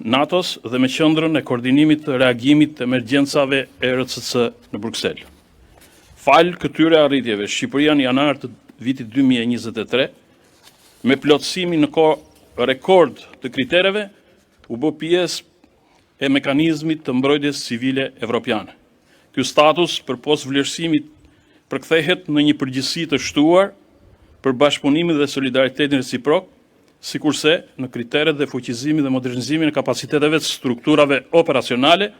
NATO-s dhe me qendrën e koordinimit të reagimit të emergjencave ERCC në Bruksel. Falë këtyre arritjeve, Shqipëria në janar të vitit 2023, me plotësimin në kohë rekord të kritereve, u bë pjesë e mekanizmit të mbrojtjes civile evropiane. Ky status, përpos vlerësimit, përkthehet në një përgjegjësi të shtuar për bashkëpunimin dhe solidaritetin reciprok, sikurse në kriteret dhe fuqizimin dhe modernizimin e kapaciteteve të strukturave operacionale,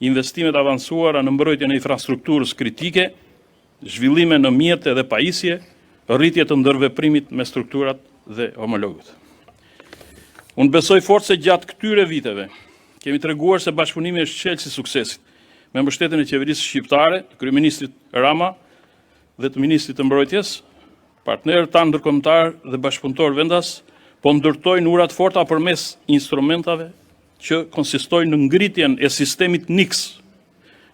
investimet e avancuara në mbrojtjen e infrastrukturës kritike, zhvillime në mjete dhe pajisje, rritje të ndërveprimit me strukturat dhe homologët. Unë besoj fort se gjatë këtyre viteve kemi treguar se bashkëpunimi është çelësi i suksesit. Me mbështetjen e qeverisë shqiptare, të kryeministrit Rama dhe të ministrit të Mbrojtjes, partnerët tanë ndërkombëtarë dhe bashkëpunëtorë vendas po ndërtojnë ura të forta përmes instrumentave që konsistojnë në ngritjen e sistemit NIX,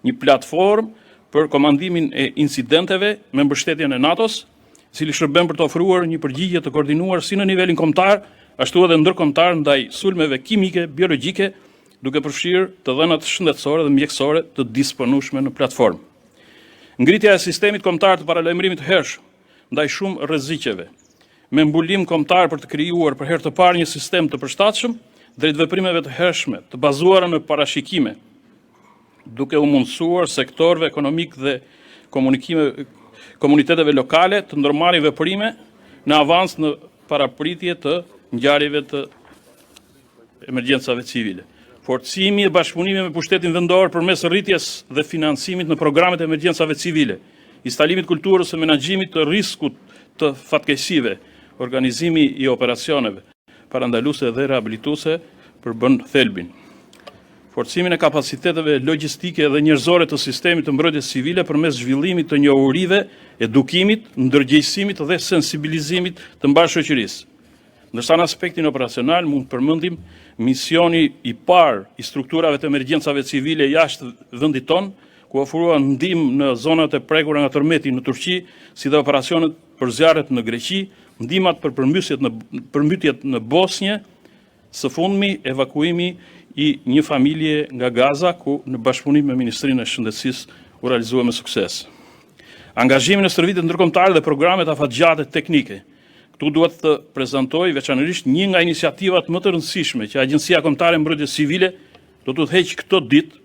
një platformë për komandimin e incidenteve me mbështetjen e NATO-s, i cili shërben për të ofruar një përgjigje të koordinuar si në nivelin kombëtar, ashtu edhe ndërkombëtar ndaj sulmeve kimike, biologjike, duke përfshirë të dhënat shëndetësore dhe mjekësore të disponueshme në platformë. Ngritja e sistemit kombëtar të paralajmërimit të hershëm ndaj shumë rreziqeve, me mbulim kombëtar për të krijuar për herë të parë një sistem të përshtatshëm drejt veprimeve të hershme, të bazuara në parashikime, duke u mundësuar sektorëve ekonomikë dhe komunikime komuniteteve lokale të ndërmarrin veprime në avans në parapritje të ngjarjeve të emergjencave civile. Forcimi e bashkëpunimit me pushtetin vendor përmes rritjes dhe financimit në programet e emergjencave civile, instalimit të kulturës së menaxhimit të riskut të fatkeqësive, organizimi i operacioneve parandaluese dhe rehabilituese përbën thelbin. Forcimin e kapaciteteve logjistike dhe njerëzore të sistemit të mbrojtjes civile përmes zhvillimit të njohurive, edukimit, ndërgjegjësimit dhe sensibilizimit të mbarë shoqërisë. Ndërsa në aspektin operacional mund të përmendim misioni i parë i strukturave të emergjencave civile jashtë vendit tonë, ku ofrua ndihmë në zonat e prekura nga tërmeti në Turqi, si dhe operacionet për zjarret në Greqi, ndihmat për përmbysjet në përmbytjet në Bosnjë, së fundmi evakuimi i një familje nga Gaza, ku në bashkëpunim me Ministrinë e Shëndetësisë u realizua me sukses. Angazhimi në stërvitjet ndërkombëtare dhe programet afatgjate teknike Këtu dua të prezantoj veçanërisht një nga iniciativat më të rëndësishme që Agjencia Kombëtare e Mbrojtjes Civile do të udhëheqë këto ditë,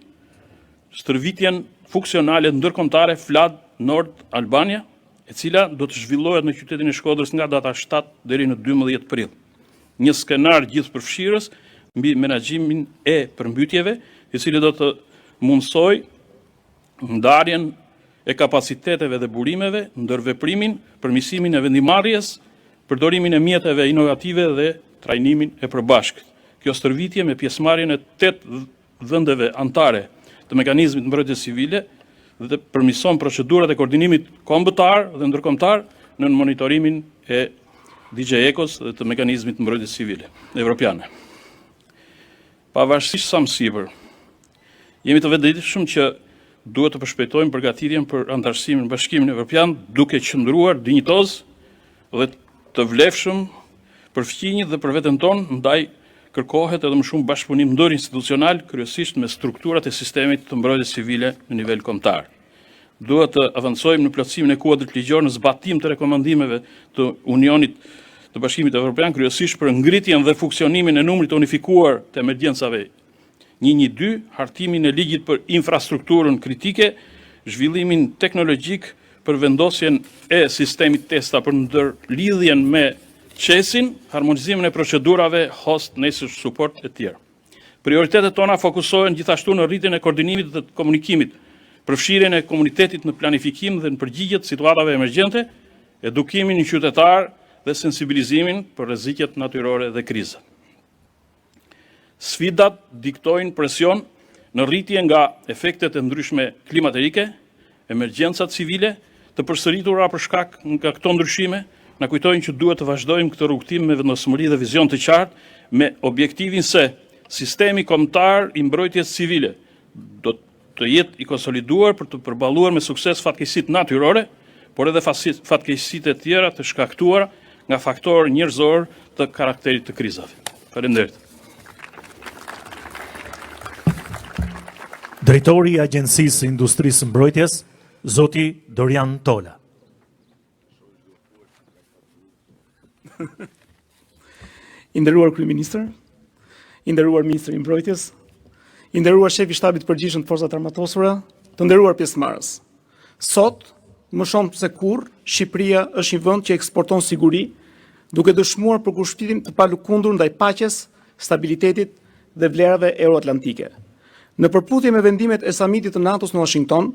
stërvitjen funksionale ndërkombëtare Flood Nord Albania, e cila do të zhvillohet në qytetin e Shkodrës nga data 7 deri në 12 prill. Një skenar gjithëpërfshirës mbi menaxhimin e përmbytjeve, i cili do të mundësojë ndarjen e kapaciteteve dhe burimeve, ndërveprimin, përmirësimin e vendimmarrjes, përdorimin e mjeteve inovative dhe trajnimin e përbashkët. Kjo stërvitje me pjesëmarrjen e 8 vendeve anëtare të mekanizmit të mbrojtjes civile dhe përmirëson procedurat e koordinimit kombëtar dhe ndërkombëtar nën monitorimin e DG ECHO-s dhe të mekanizmit të mbrojtjes civile evropiane. Pavarësisht sa më sipër, Jemi të vetëdijshëm që duhet të përshpejtojmë përgatitjen për anëtarësimin në Bashkimin Evropian duke qëndruar dinjitoz dhe të vlefshëm për fqinjët dhe për veten tonë, ndaj kërkohet edhe më shumë bashkëpunim ndërinstitucional, kryesisht me strukturat e sistemit të mbrojtjes civile në nivel kombëtar. Duhet të avancojmë në plotësimin e kuadrit ligjor në zbatim të rekomandimeve të Unionit të Bashkimit Evropian, kryesisht për ngritjen dhe funksionimin e numrit të unifikuar të emergjencave 112, hartimin e ligjit për infrastrukturën kritike, zhvillimin teknologjik për vendosjen e sistemit TESTA për ndërlidhjen me CES-in, harmonizimin e procedurave Host Nation Support e tjerë. Prioritetet tona fokusohen gjithashtu në rritjen e koordinimit dhe të komunikimit, përfshirjen e komunitetit në planifikim dhe në përgjigje të situatave emergjente, edukimin qytetar dhe sensibilizimin për rreziqet natyrore dhe krizat. Sfidat diktojnë presion në rritje nga efektet e ndryshme klimaterike, emergjencat civile të përsëritura për shkak nga këto ndryshime, na kujtojnë që duhet të vazhdojmë këtë rrugëtim me vendosmëri dhe vizion të qartë me objektivin se sistemi kombëtar i mbrojtjes civile do të jetë i konsoliduar për të përballuar me sukses fatkeqësitë natyrore, por edhe fatkeqësitë e tjera të shkaktuara nga faktorë njerëzorë të karakterit të krizave. Faleminderit. Drejtori i Agjencisë së Industrisë së Mbrojtjes, zoti Dorian Tola. I nderuar kryeministër, i nderuar ministër i Mbrojtjes, i nderuar shef i Shtabit të Përgjithshëm të Forcave të Armatosura, të nderuar pjesëmarrës. Sot, më shumë se kurrë, Shqipëria është një vend që eksporton siguri, duke dëshmuar përkushtim të palëkundur ndaj paqes, stabilitetit dhe vlerave euroatlantike. Në përputhje me vendimet e samitit të NATO-s në Washington,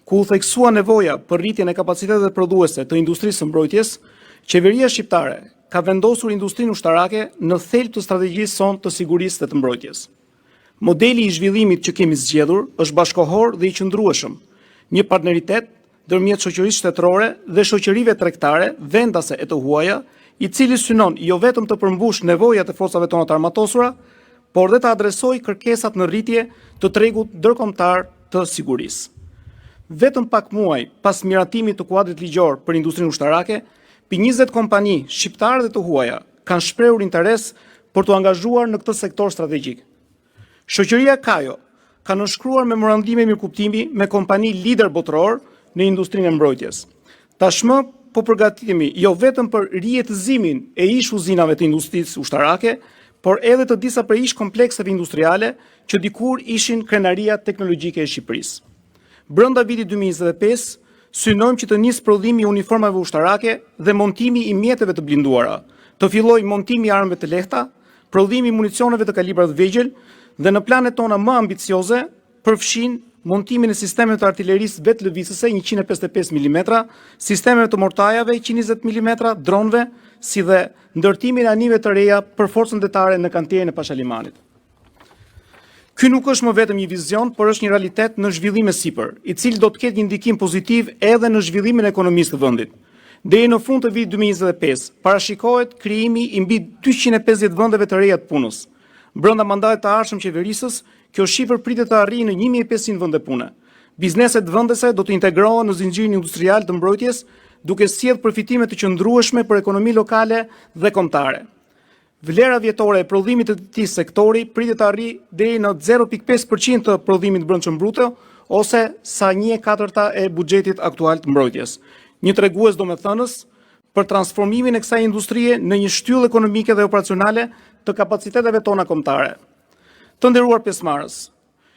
ku u theksua nevoja për rritjen e kapaciteteve prodhuese të industrisë së mbrojtjes, qeveria shqiptare ka vendosur industrinë ushtarake në thelb të strategjisë sonë të sigurisë dhe të mbrojtjes. Modeli i zhvillimit që kemi zgjedhur është bashkëkohor dhe i qëndrueshëm, një partneritet ndërmjet shoqërisë shtetërore dhe shoqërive tregtare vendase e të huaja, i cili synon jo vetëm të përmbushë nevojat e forcave tona të armatosura, por dhe të adresojë kërkesat në rritje të tregut ndërkombëtar të sigurisë. Vetëm pak muaj pas miratimit të kuadrit ligjor për industrinë ushtarake, mbi 20 kompani shqiptare dhe të huaja kanë shprehur interes për t'u angazhuar në këtë sektor strategjik. Shoqëria Kajo ka nënshkruar memorandime mirëkuptimi me kompani lider botëror në industrinë e mbrojtjes. Tashmë po përgatitemi jo vetëm për rijetëzimin e ish uzinave të industrisë ushtarake, por edhe të disa prej ish komplekseve industriale që dikur ishin krenaria teknologjike e Shqipërisë. Brenda vitit 2025, synojmë që të nisë prodhimi i uniformave ushtarake dhe montimi i mjeteve të blinduara, të fillojë montimi i armëve të lehta, prodhimi i municioneve të kalibrave të vegjël dhe në planet tona më ambicioze përfshin montimin e sistemeve të artilerisë vetëlëvizëse 155 mm, sistemeve të mortajave 120 mm, dronëve, si dhe ndërtimin e anijeve të reja për forcën detare në kantierin e Pashalimanit. Ky nuk është më vetëm një vizion, por është një realitet në zhvillim e sipër, i cili do të ketë një ndikim pozitiv edhe në zhvillimin e ekonomisë të vendit. Deri në fund të vitit 2025, parashikohet krijimi i mbi 250 vendeve të reja të punës. Brenda mandatit të ardhshëm qeverisës, kjo shifër pritet të arrijë në 1500 vende pune. Bizneset vendase do të integrohen në zinxhirin industrial të mbrojtjes, duke sjellë përfitime të qëndrueshme për ekonominë lokale dhe kombëtare. Vlera vjetore e prodhimit të këtij sektori pritet të arrijë deri në 0.5% të prodhimit të brendshëm bruto ose sa 1/4 e buxhetit aktual të mbrojtjes. Një tregues domethënës për transformimin e kësaj industrie në një shtyllë ekonomike dhe operacionale të kapaciteteve tona kombëtare. Të nderuar pjesëmarrës,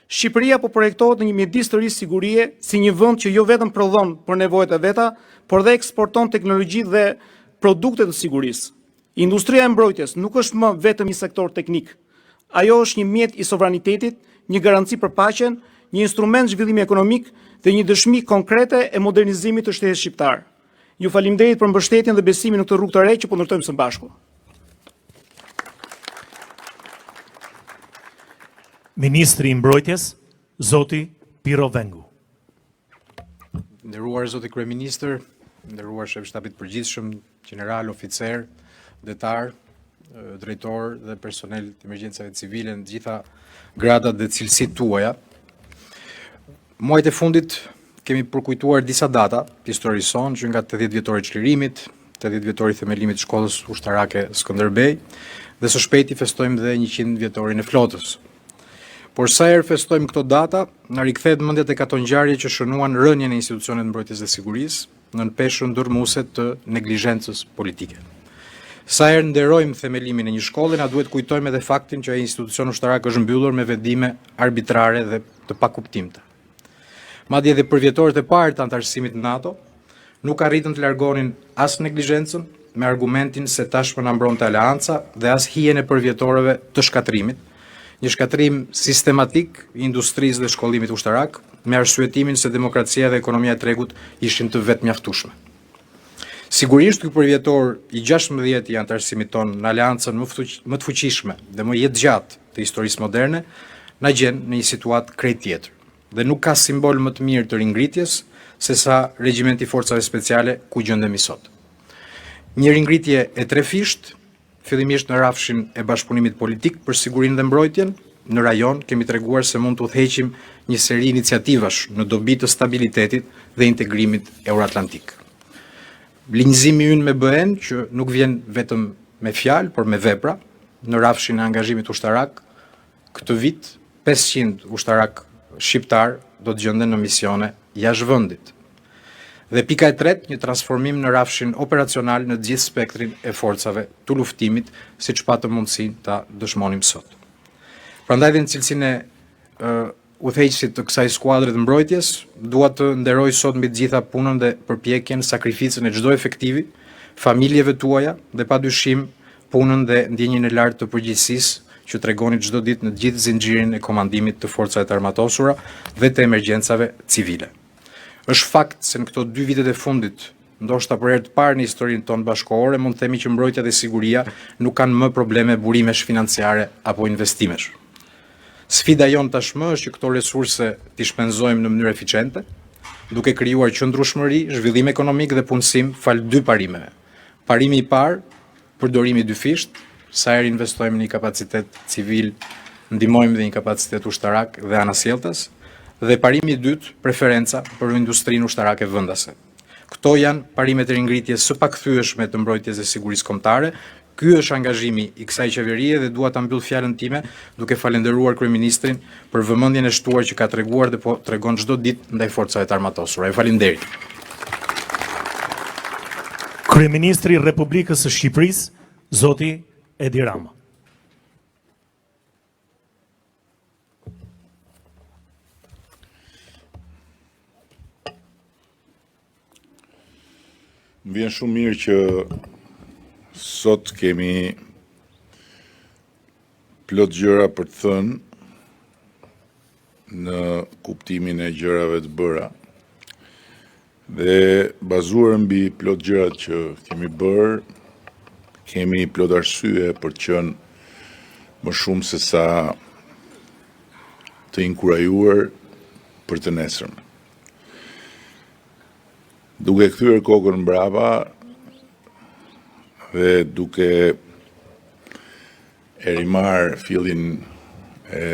Shqipëria po projektohet në një mjedis të ri sigurie si një vend që jo vetëm prodhon për nevojat e veta, por dhe eksporton teknologji dhe produkte të sigurisë. Industria e mbrojtjes nuk është më vetëm një sektor teknik. Ajo është një mjet i sovranitetit, një garanci për paqen, një instrument zhvillimi ekonomik dhe një dëshmi konkrete e modernizimit të shtetit shqiptar. Ju faleminderit për mbështetjen dhe besimin në këtë rrugë të re që po ndërtojmë së bashku. Ministri i Mbrojtjes, zoti Pirro Vengu. Nderuar zoti kryeministër, nderuar shef shtabit të përgjithshëm, gjeneral, oficer, detar, drejtor dhe personel të emergjencave civile në të gjitha gradat dhe cilësitë tuaja. Muajt e fundit kemi përkujtuar disa data të historisë sonë, që nga 80 vjetori i çlirimit, 80 vjetori i themelimit të shkollës ushtarake Skënderbej dhe së shpejti festojmë dhe 100 vjetorin e flotës. Por sa herë festojmë këto data, na rikthehet mendja tek ato ngjarje që shënuan rënien e institucioneve të mbrojtjes dhe sigurisë, nën peshën dërrmuese të neglizhencës politike. Sa herë nderojmë themelimin e një shkolle, na duhet të kujtojmë edhe faktin që ai institucion ushtarak është mbyllur me vendime arbitrare dhe të pakuptimta. Madje edhe përvjetorët e parë të anëtarësimit në NATO nuk arritën të largonin as neglizhencën me argumentin se tashmë na mbronte aleanca dhe as hijen e përvjetorëve të shkatërrimit, një shkatërrim sistematik i industrisë dhe shkollimit ushtarak, me arsyetimin se demokracia dhe ekonomia e tregut ishin të vetëmjaftueshme. Sigurisht, ky përvjetor i 16 i anëtarësimit tonë në aleancën më, më të fuqishme dhe më jetëgjatë të historisë moderne, na gjen në një situatë krejt tjetër. Dhe nuk ka simbol më të mirë të ringritjes sesa regjimenti i forcave speciale ku gjendemi sot. Një ringritje e trefishtë Fillimisht në rrafshin e bashkëpunimit politik për sigurinë dhe mbrojtjen, në rajon kemi treguar se mund të udhëheqim një seri iniciativash në dobi të stabilitetit dhe integrimit euroatlantik. Linjëzimi ynë me BE-n, që nuk vjen vetëm me fjalë, por me vepra, në rrafshin e angazhimit ushtarak, Këtë vit, 500 ushtarakë shqiptarë do të gjenden në misione jashtë vendit. Dhe pika e tretë, një transformim në rrafshin operacional në të gjithë spektrin e forcave të luftimit, siç patëm mundësinë ta dëshmonim sot. Prandaj dhe në cilësinë e udhëheqësit të kësaj skuadre të mbrojtjes, dua të nderoj sot mbi të gjitha punën dhe përpjekjen, sakrificën e çdo efektivi, familjeve tuaja dhe padyshim punën dhe ndjenjën e lartë të përgjegjësisë që tregoni çdo ditë në të gjithë zinxhirin e komandimit të Forcave të Armatosura dhe të emergjencave civile. Është fakt se në këto dy vitet e fundit, ndoshta për herë të parë në historinë tonë bashkëkohore, mund të themi që mbrojtja dhe siguria nuk kanë më probleme burimesh financiare apo investimesh. Sfida jonë tashmë është që këto resurse t'i shpenzojmë në mënyrë eficiente, duke krijuar qëndrueshmëri, zhvillim ekonomik dhe punësim falë dy parimeve. Parimi i parë, përdorimi i dyfishtë, sa herë investojmë në një kapacitet civil, ndihmojmë dhe një kapacitet ushtarak dhe anasjelltas, dhe parimi i dytë, preferenca për industrinë ushtarake vendase. Këto janë parimet e ringritjes së pakthyeshme të mbrojtjes dhe sigurisë kombëtare. Ky është angazhimi i kësaj qeverie dhe dua ta mbyll fjalën time duke falënderuar kryeministrin për vëmendjen e shtuar që ka treguar dhe po tregon çdo ditë ndaj forcave të armatosura. Ju faleminderit. Kryeministri i Republikës së Shqipërisë, zoti Edi Rama. Më vjen shumë mirë që sot kemi plot gjëra për të thënë në kuptimin e gjërave të bëra. Dhe bazuar mbi plot gjërat që kemi bërë, kemi plot arsye për të qenë më shumë se sa të inkurajuar për të nesërmen. Duke kthyer kokën mbrapa dhe duke e rimarrë fillin e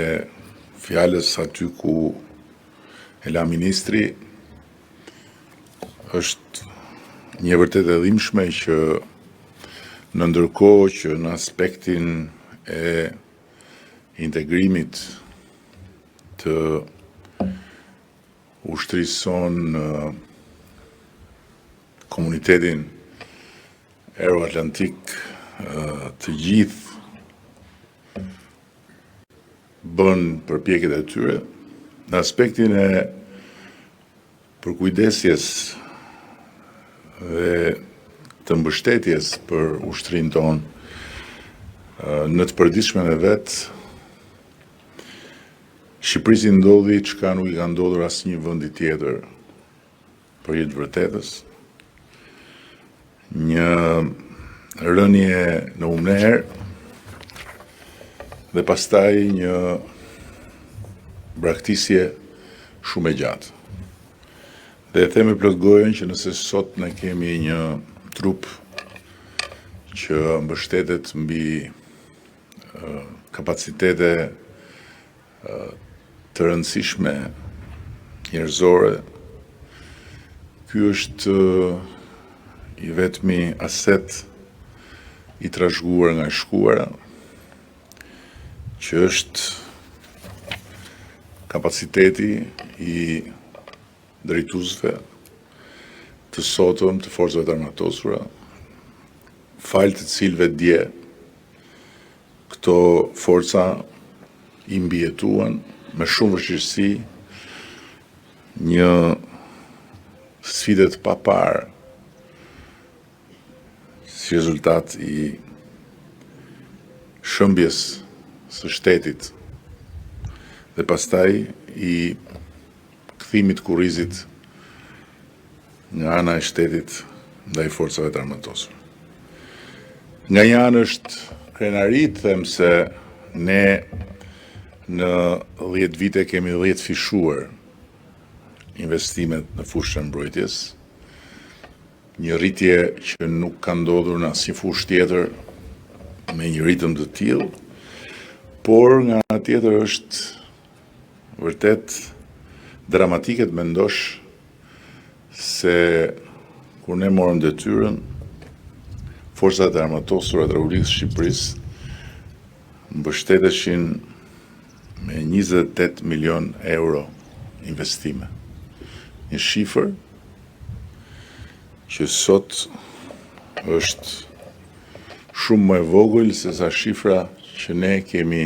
fjalës aty ku e la ministri, është një e vërtetë e dhimbshme që në ndërkohë që në aspektin e integrimit të ushtrisë sonë në komunitetin euroatlantik të gjithë bënë përpjekjet e tyre në aspektin e përkujdesjes dhe të mbështetjes për ushtrinë tonë në të përditshmen e vet Shqipërisë i ndodhi çka nuk i ka ndodhur asnjë vendi tjetër për hir të vërtetës. Një rënie në humnerë dhe pastaj një braktisje shumë e gjatë. Dhe e them me plot gojën që nëse sot ne kemi një trup që mbështetet mbi kapacitete të rëndësishme. njerëzore. Ky është i vetmi aset i trashëguar nga e shkuara, që është kapaciteti i drejtuesve të sotëm të Forcave të Armatosura, falë të cilëve dje këto forca i mbijetuan me shumë vështirësi një sfide të paparë si rezultat i shembjes së shtetit dhe pastaj i kthimit të kurrizit nga ana e shtetit ndaj forcave të armatosura. Nga një anë është krenari të them se ne në 10 vite kemi dhjetëfishuar investimet në fushën e mbrojtjes, një rritje që nuk ka ndodhur në asnjë fushë tjetër me një ritëm të tillë, por nga ana tjetër është vërtet dramatike të mendosh se kur ne morëm detyrën, forcat e armatosura të Republikës së Shqipërisë mbështeteshin me 28 milion euro investime. Një shifër që sot është shumë më e vogël se sa shifra që ne kemi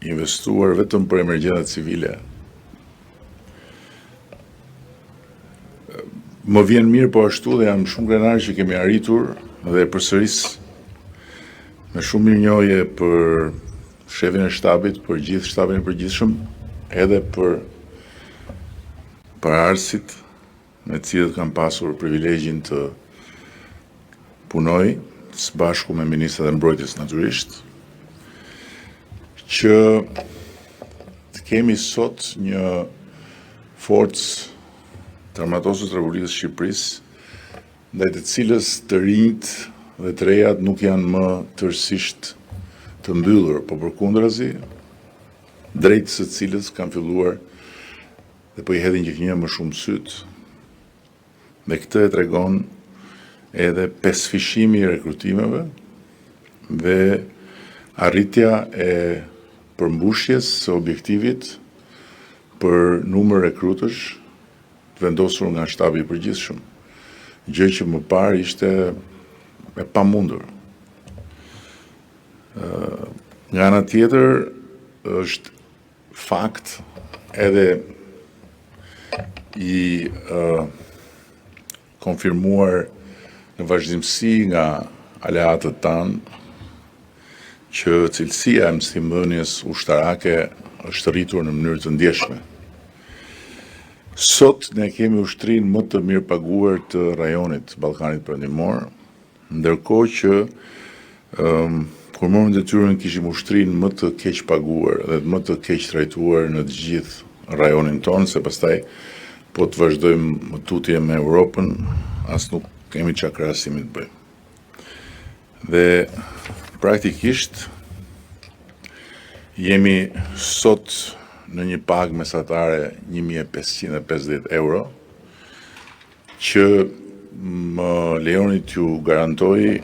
investuar vetëm për emergjencat civile. Më vjen mirë po ashtu dhe jam shumë krenar që kemi arritur dhe e përsëris me shumë mirënjohje për shefin e shtabit, për gjithë shtabin e përgjithshëm, edhe për paraardhësit me të cilët kam pasur privilegjin të punoj së bashku me ministrat e mbrojtjes natyrisht, që të kemi sot një forcë të armatosur të Republikës së Shqipërisë, ndaj të cilës të rinjtë dhe të rejat nuk janë më tërësisht të mbyllur, po përkundrazi, drejt së cilës kanë filluar dhe po i hedhin gjithnjë më shumë sytë. Dhe këtë e tregon edhe pesëfishimi i rekrutimeve dhe arritja e përmbushjes së objektivit për numër rekrutësh të vendosur nga shtabi i përgjithshëm, gjë që më parë ishte e pamundur. Nga ana tjetër është fakt edhe i konfirmuar në vazhdimësi nga aleatët tanë që cilësia e mësimdhënies ushtarake është rritur në mënyrë të ndjeshme. Sot ne kemi ushtrinë më të mirëpaguar të rajonit Ballkanit Perëndimor, Ndërkohë që kur morëm detyrën kishim ushtrinë më të keqpaguar dhe më të keqtrajtuar në të gjithë rajonin tonë, se pastaj po të vazhdojmë më tutje me Europën, as nuk kemi ça krahasimi të bëjmë. Dhe praktikisht jemi sot në një pagë mesatare 1550 euro, Që më lejoni t'ju garantoj,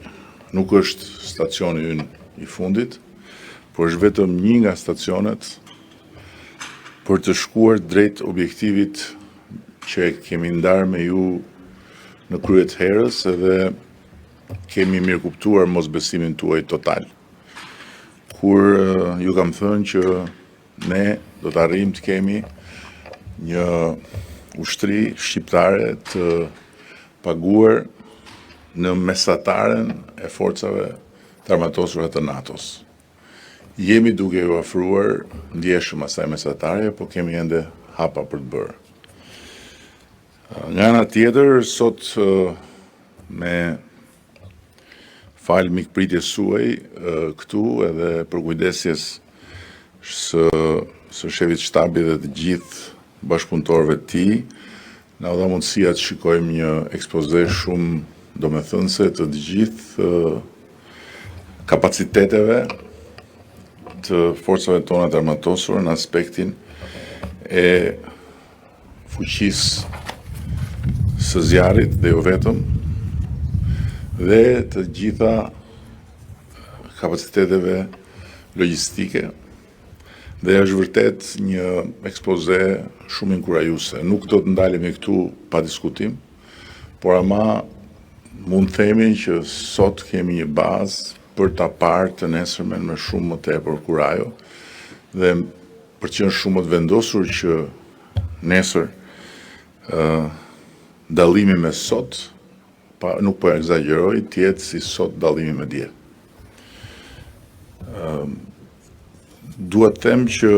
nuk është stacioni ynë i fundit, por është vetëm një nga stacionet për të shkuar drejt objektivit që e kemi ndarë me ju në krye të herës edhe kemi mirëkuptuar mosbesimin tuaj total. Kur ju kam thënë që Ne do të arrijmë të kemi një ushtri shqiptare të paguar në mesataren e forcave të armatosura të NATO-s. Jemi duke iu afruar ndjeshëm asaj mesatareje, po kemi ende hapa për të bërë. Nga ana tjetër, sot me Falë mikpritjes suaj këtu edhe përkujdesjes së së shefit të shtabit dhe të gjithë bashkëpunëtorëve të tij, na u dha mundësia të shikojmë një ekspoze shumë domethënëse të të gjithë kapaciteteve të forcave tona të armatosura në aspektin e. fuqisë së zjarrit dhe jo vetëm dhe të gjitha kapaciteteve logjistike dhe është vërtet një ekspoze shumë inkurajuese. Nuk do të ndalemi këtu pa diskutim, por ama mund të themi që sot kemi një bazë për ta parë të nesërmen me shumë më tepër kurajo dhe për të qenë shumë më të vendosur që nesër dallimi me sot, pa, nuk po ekzagjeroj, të jetë si sot dallimi me dje. Dua të them që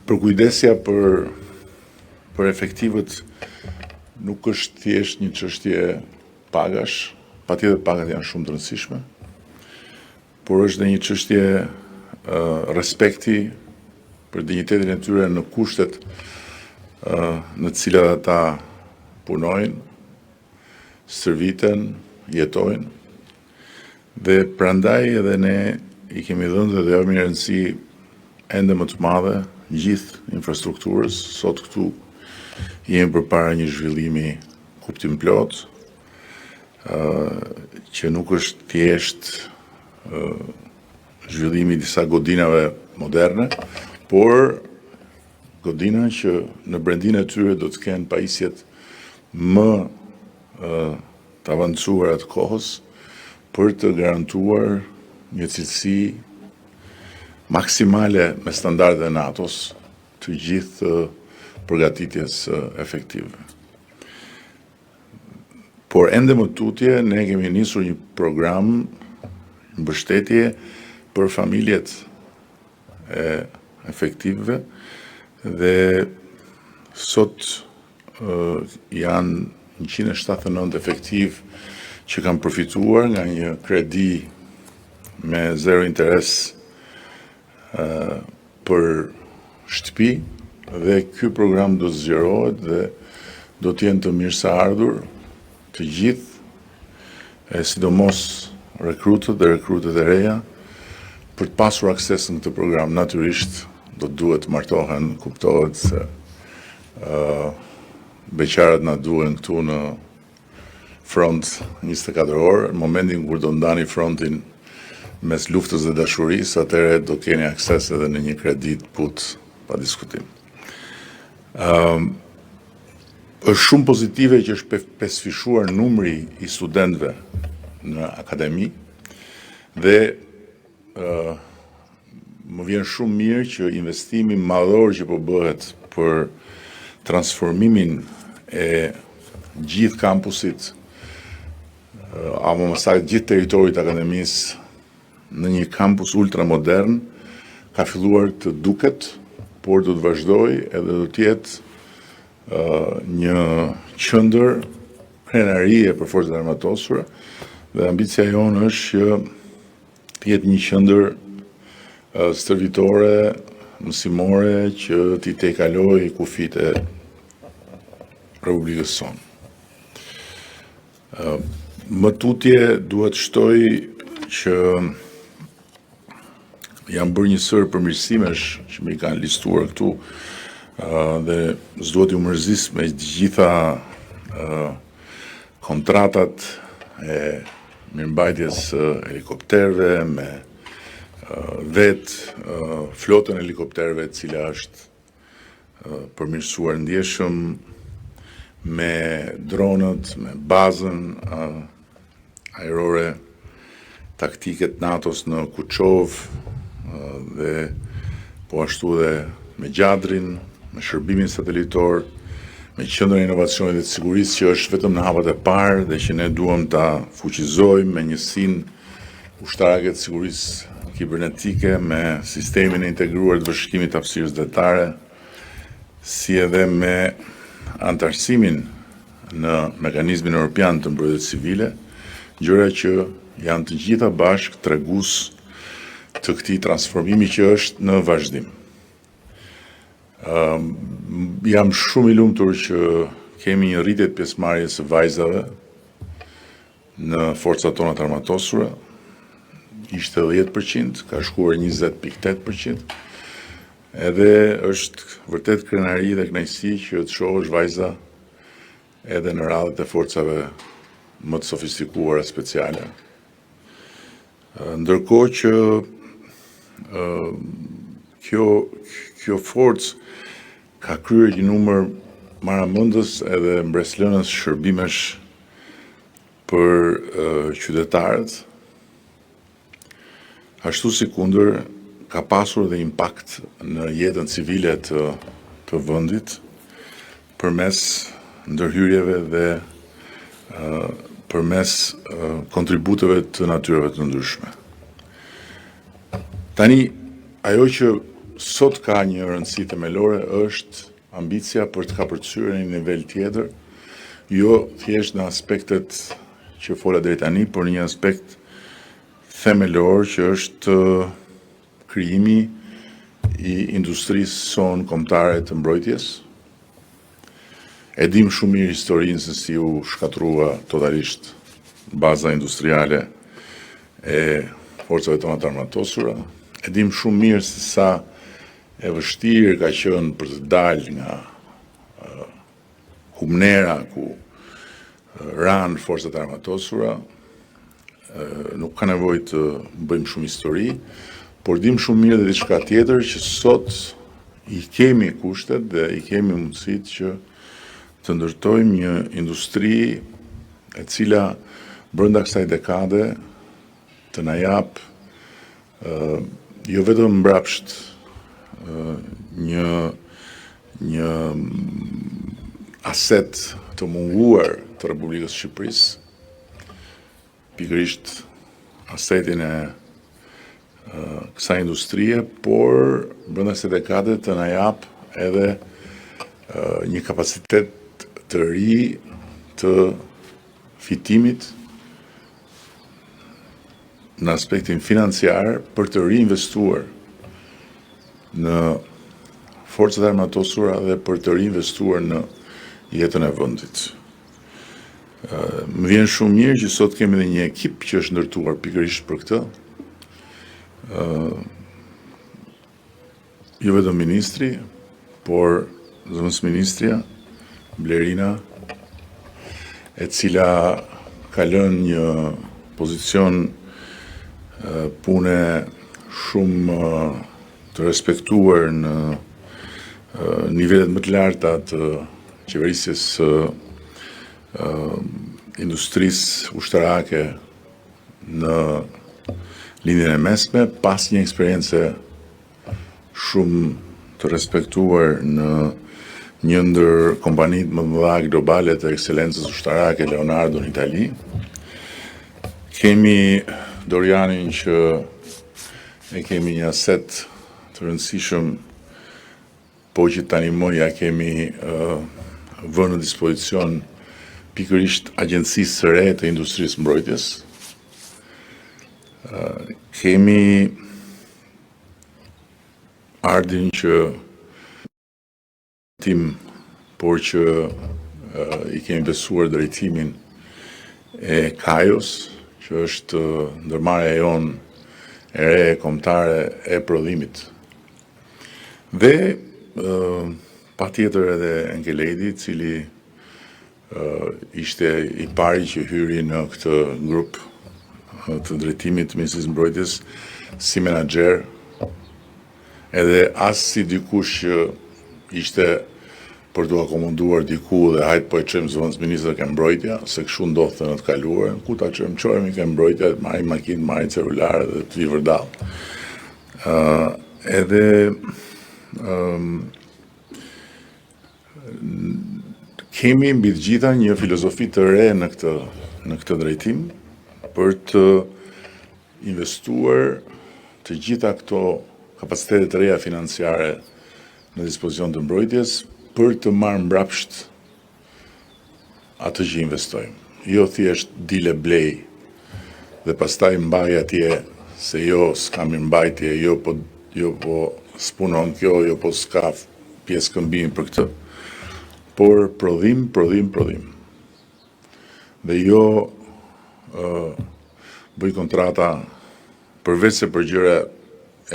përkujdesja për për efektivët nuk është thjesht një çështje pagash, patjetër pagat janë shumë të rëndësishme, por është dhe një çështje respekti për dinjitetin e tyre në kushtet në të cilat ata punojnë, stërviten, jetojnë dhe prandaj edhe ne i kemi dhënë dhe do japim një rëndësi ende më të madhe gjithë infrastrukturës. Sot këtu jemi përpara një zhvillimi kuptimplotë, që nuk është thjesht zhvillimi i disa godinave moderne, por godina që në brendinë e tyre do të kenë pajisjet më të avancuara të kohës për të garantuar një cilësi maksimale me standardet e NATO-s të gjithë përgatitjes së efektivëve. Por ende më tutje ne kemi nisur një program mbështetje për familjet e efektivëve dhe sot janë 179 efektivë që kanë përfituar nga një kredi me zero interes për shtëpi dhe ky program do të zgjerohet dhe do të jenë të mirëseardhur të gjithë e sidomos rekrutët dhe rekrutet e reja për të pasur akses në këtë program. Natyrisht do të duhet të martohen, kuptohet se uh, beqarët na duhen këtu në front 24 orë, në momentin kur do ndani frontin mes luftës dhe dashurisë, atëherë do keni akses edhe në një kredi të butë, pa diskutim. Um, është shumë pozitive që është pesëfishuar numri i studentëve në akademi dhe uh, Më vjen shumë mirë që investimi madhor që po bëhet për transformimin e gjithë kampusit apo më saktë gjithë territorit të akademisë në një kampus ultramodern ka filluar të duket, por do të vazhdojë edhe do të jetë një qendër krenarie për forcat e armatosura dhe ambicia jonë është që të jetë një qendër stërvitore, mësimore që t'i tejkalojë kufijtë e Republikës sonë. Më tutje dua të shtoj që janë bërë një sërë përmirësimesh që m'i kanë listuar këtu dhe s'dua t'ju mërzis me të gjitha kontratat e mirëmbajtjes së helikopterëve, me vetë flotën e helikopterëve e cila është përmirësuar ndjeshëm me dronët, me bazën ajrore taktike të NATO-s në Kuçovë dhe po ashtu dhe me Gjadrin, me shërbimin satelitor, me qendrën e inovacionit dhe të sigurisë që është vetëm në hapat e parë dhe që ne duam ta fuqizojmë me njësinë ushtarake të sigurisë kibernetike, me sistemin e integruar të vëzhgimit të hapësirës detare, si edhe me anëtarësimin në mekanizmin europian të mbrojtjes civile, gjëra që janë të gjitha bashkë tregues të këtij transformimi që është në vazhdim. Jam shumë i lumtur që kemi një rritje të pjesëmarrjes së vajzave në forcat tona të armatosura. Ishte 10%, ka shkuar 20.8%. Edhe është vërtet krenari dhe kënaqësi që të shohësh vajza edhe në radhët e forcave më të sofistikuara speciale. Ndërkohë që kjo kjo forcë ka kryer një numër marramendës edhe mbresëlënës shërbimesh për qytetarët, ashtu sikundër ka pasur dhe impakt në jetën civile të të vendit përmes ndërhyrjeve dhe përmes kontributeve të natyrave të ndryshme. Tani, ajo që sot ka një rëndësi themelore është ambicia për të kapërcyer në një nivel tjetër, jo thjesht në aspektet që fola deri tani, por në një aspekt themelor që është krijimi i industrisë sonë kombëtare të mbrojtjes. E dimë shumë mirë historinë se si u shkatërrua totalisht baza industriale e forcave tona të armatosura. E dimë shumë mirë se sa e vështirë ka qenë për të dalë nga humnera ku ranë forcat e armatosura, nuk ka nevojë të bëjmë shumë histori, por dimë shumë mirë dhe diçka tjetër që sot i kemi kushtet dhe i kemi mundësitë që të ndërtojmë një industri e cila brenda kësaj dekade të na japë jo vetëm mbrapsht një një aset të munguar të Republikës së Shqipërisë, pikërisht asetin e kësaj industrie, por brenda kësaj dekade të na japë edhe një kapacitet të ri të fitimit në aspektin financiar për të riinvestuar në forcat e armatosura dhe për të riinvestuar në jetën e vendit. Më vjen shumë mirë që sot kemi dhe një ekip që është ndërtuar pikërisht për këtë. Jo vetëm ministri, por zëvendësministrja Blerina, e cila ka lënë një pozicion pune shumë të respektuar në nivelet më të larta të qeverisjes së industrisë ushtarake në Lindjen e Mesme, pas një eksperience shumë të respektuar në një ndër kompanitë më të mëdha globale të ekselencës ushtarake Leonardo në Itali. Kemi Dorianin që e kemi një aset të rëndësishëm po që tani më ia kemi vënë në dispozicion pikërisht Agjencisë së re të Industrisë Mbrojtjes. Kemi Ardin që tim, por që i kemi besuar drejtimin e Kajos, që është ndërmarrja jonë e re kombëtare e prodhimit. Dhe patjetër edhe Enkelejdi, i cili ishte i pari që hyri në këtë grup të drejtimit të Ministrisë Mbrojtjes si menaxher, edhe as si dikush që ishte për t'u akomoduar diku dhe hajt po e çojmë zëvendësministër ke mbrojtja, se kështu ndodhte në të kaluarën, ku ta çojmë, çojmë ke mbrojtja, të marrim makinë, të marrim celular dhe të vijë vërdallë. Ë edhe ë Kemi mbi të gjitha një filozofi të re në këtë në këtë drejtim për të investuar të gjitha këto kapacitete të reja financiare në dispozicion të mbrojtjes për të marrë mbrapsht atë që investojmë. Jo thjesht dil e blej dhe pastaj mbaj atje se jo s'ka mirëmbajtje, jo po jo po s'punon kjo, jo po s'ka pjesë këmbimi për këtë, por prodhim, prodhim, prodhim. Dhe jo uh, bëj kontrata përveç se për gjëra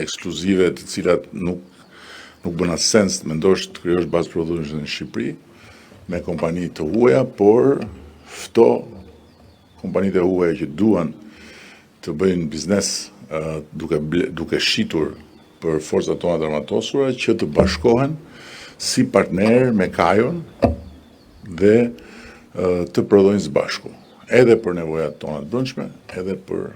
ekskluzive të cilat nuk Nuk bën as sens të mendosh të krijosh bazë prodhuese në Shqipëri me kompani të huaja, por fto kompanitë e huaja që duan të bëjnë biznes duke duke shitur për forcat tona të armatosura që të bashkohen si partnerë me Kajon dhe të prodhojnë së bashku, edhe për nevojat tona të brendshme, edhe për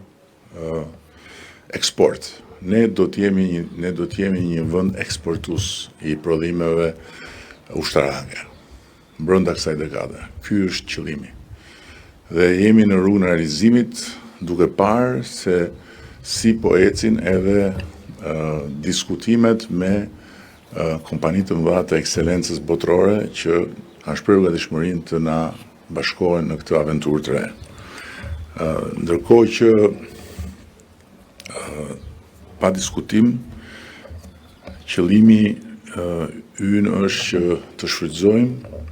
eksport. Ne do të jemi një, ne do të jemi një vend eksportues i prodhimeve ushtarake brenda kësaj dekade. Ky është qëllimi. Dhe jemi në rrugën e realizimit duke parë se si po ecin edhe uh, diskutimet me uh, kompani të mëdha të ekselencës botërore që kanë shprehur gatishmërinë të na bashkohen në këtë aventurë të re. Ndërkohë që pa diskutim qëllimi ynë është që të shfrytëzojmë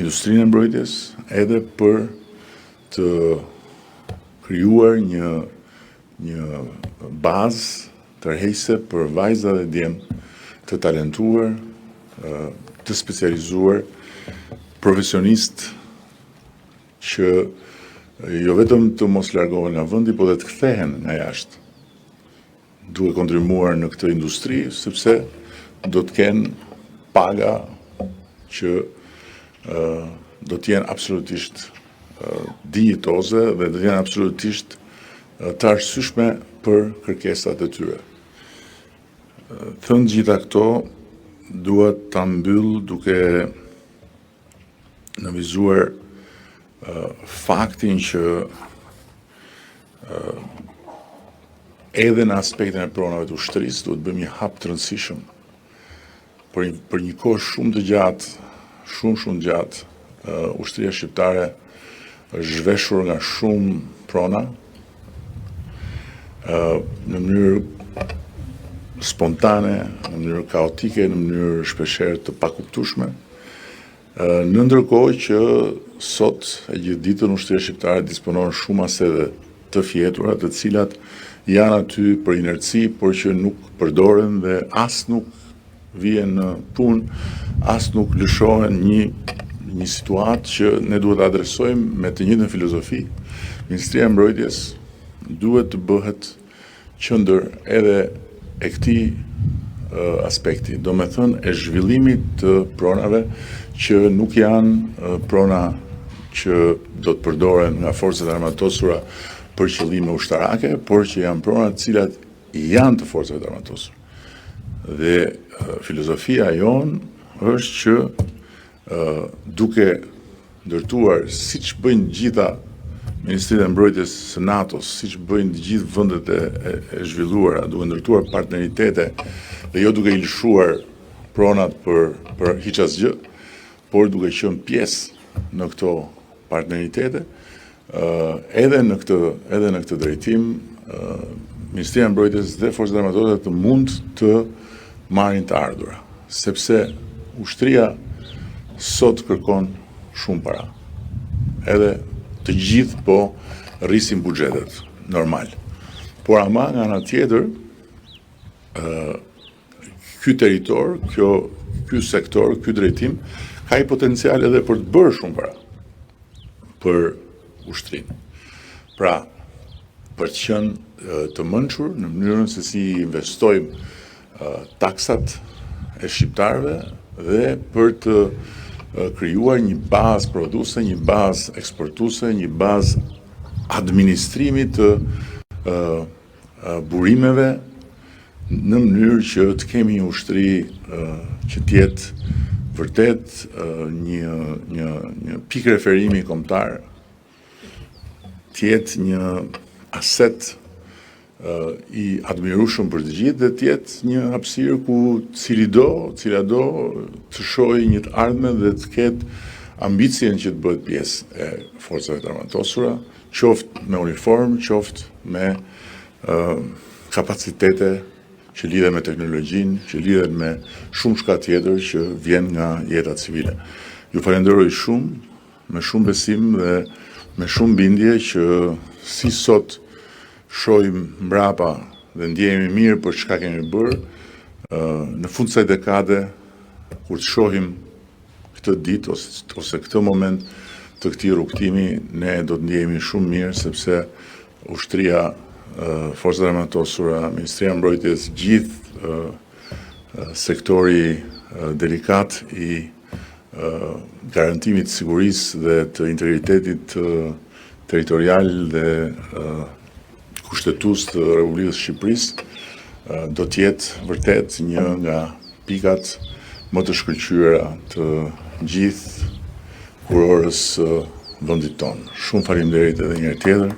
industrinë e mbrojtjes edhe për të krijuar një një bazë tërheqëse për vajza dhe djem të talentuar, të specializuar, profesionistë që jo vetëm të mos largohen nga vendi, por dhe të kthehen nga jashtë, duke kontribuar në këtë industri, sepse do të kenë paga që do të jenë absolutisht dinjitoze dhe do të jenë absolutisht të arsyeshme për kërkesat e tyre. Thënë gjitha këto, dua ta mbyll duke nënvizuar faktin që edhe në aspektin e pronave të ushtrisë duhet të bëjmë një hap të rëndësishëm Për një, për një kohë shumë të gjatë, shumë shumë të gjatë, uh, ushtria shqiptare është zhveshur nga shumë prona uh, në mënyrë spontane, në mënyrë kaotike, në mënyrë shpeshherë të pakuptueshme. Uh, në ndërkohë që sot e gjithë ditën ushtria shqiptare disponon shumë asete të fjetura, të cilat janë aty për inerci, por që nuk përdoren dhe as nuk vihen në punë, as nuk lëshohen një një situatë që ne duhet ta adresojmë me të njëjtën filozofi. Ministria e Mbrojtjes duhet të bëhet qendër edhe e këtij aspekti, domethënë e zhvillimit të pronave që nuk janë prona që do të përdoren nga forcat e armatosura për qëllime ushtarake, por që janë prona të cilat janë të forcave të armatosura. Dhe filozofia jonë është që duke ndërtuar siç bëjnë gjitha ministritë e mbrojtjes së NATO-s, siç bëjnë të gjithë vendet e, e, e zhvilluara, duke ndërtuar partneritete dhe jo duke i lëshuar pronat për për hiç asgjë, por duke qenë pjesë në këto partneritete, edhe në këtë edhe në këtë drejtim Ministria e Mbrojtjes dhe Forcat e Armatosura të mund të marrin të ardhura, sepse ushtria sot kërkon shumë para. Edhe të gjithë po rrisin buxhetet, normal. Por ama nga ana tjetër, ë ky territor, kjo ky sektor, ky drejtim ka një potencial edhe për të bërë shumë para për ushtrinë. Pra, për të qenë të mençur në mënyrën se si investojmë taksat e shqiptarëve dhe për të krijuar një bazë prodhuese, një bazë eksportuese, një bazë administrimi të burimeve në mënyrë që të kemi një ushtri që të jetë vërtet një një një pikë referimi kombëtar, të jetë një aset i admirueshëm për të gjithë dhe të jetë një hapësirë ku cilido, cilado të shohë një të ardhme dhe të ketë ambicien që të bëhet pjesë e forcave të armatosura, qoftë me uniformë, qoftë me kapacitete që lidhen me teknologjinë, që lidhen me shumëçka tjetër që vjen nga jeta civile. Ju falenderoj shumë, me shumë besim dhe me shumë bindje që si sot shohim mbrapa dhe ndjehemi mirë për çka kemi bërë. Në fund të kësaj dekade, kur të shohim këtë ditë ose, ose këtë moment të këtij rrugëtimi, ne do të ndjehemi shumë mirë sepse ushtria, forcat e armatosura, Ministria e Mbrojtjes, gjithë sektori delikat i garantimit të sigurisë dhe të integritetit territorial dhe kushtetues të Republikës së Shqipërisë do të jetë vërtet një nga pikat më të shkëlqyera të gjithë kurorës së vendit tonë. Shumë faleminderit edhe një herë tjetër,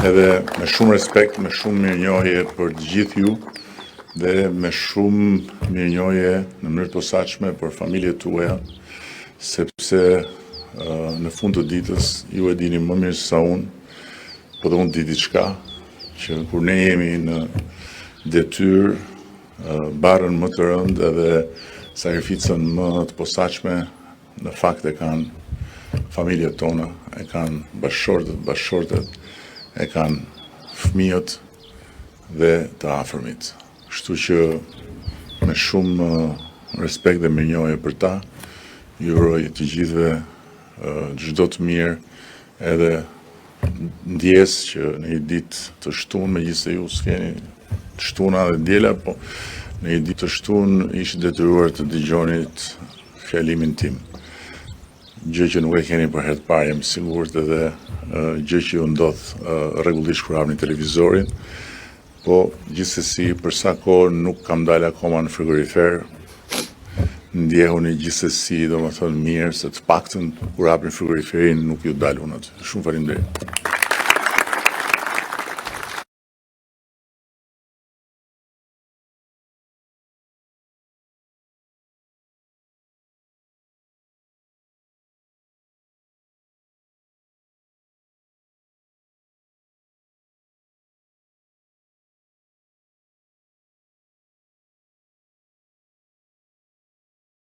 edhe me shumë respekt, me shumë mirënjohje për të gjithë ju dhe me shumë mirënjohje në mënyrë të posaçme për familjet tuaja, sepse në fund të ditës ju e dini më mirë se sa unë Po dhe unë di diçka, që kur ne jemi në detyrë, barrën më të rëndë edhe sakrificën më të posaçme në fakt e kanë familjet tona, e kanë bashkëshortët, bashkëshortet, e kanë fëmijët dhe të afërmit. Kështu që me shumë respekt dhe mirënjohje për ta, ju uroj të gjithëve çdo të mirë edhe ndjesë që në një ditë të shtunë, megjithëse ju s'keni të shtuna dhe diela, po në një ditë të shtunë ishit detyruar të dëgjonit fjalimin tim. Gjë që nuk e keni për herë të parë, jam i sigurt edhe gjë që ju ndodh rregullisht kur hapni televizorin. Po, gjithsesi, për sa kohë nuk kam dalë akoma në frigorifer, ndjehuni gjithsesi, domethënë mirë, se të paktën kur hapni frigoriferin nuk ju dal unë aty. Shumë faleminderit.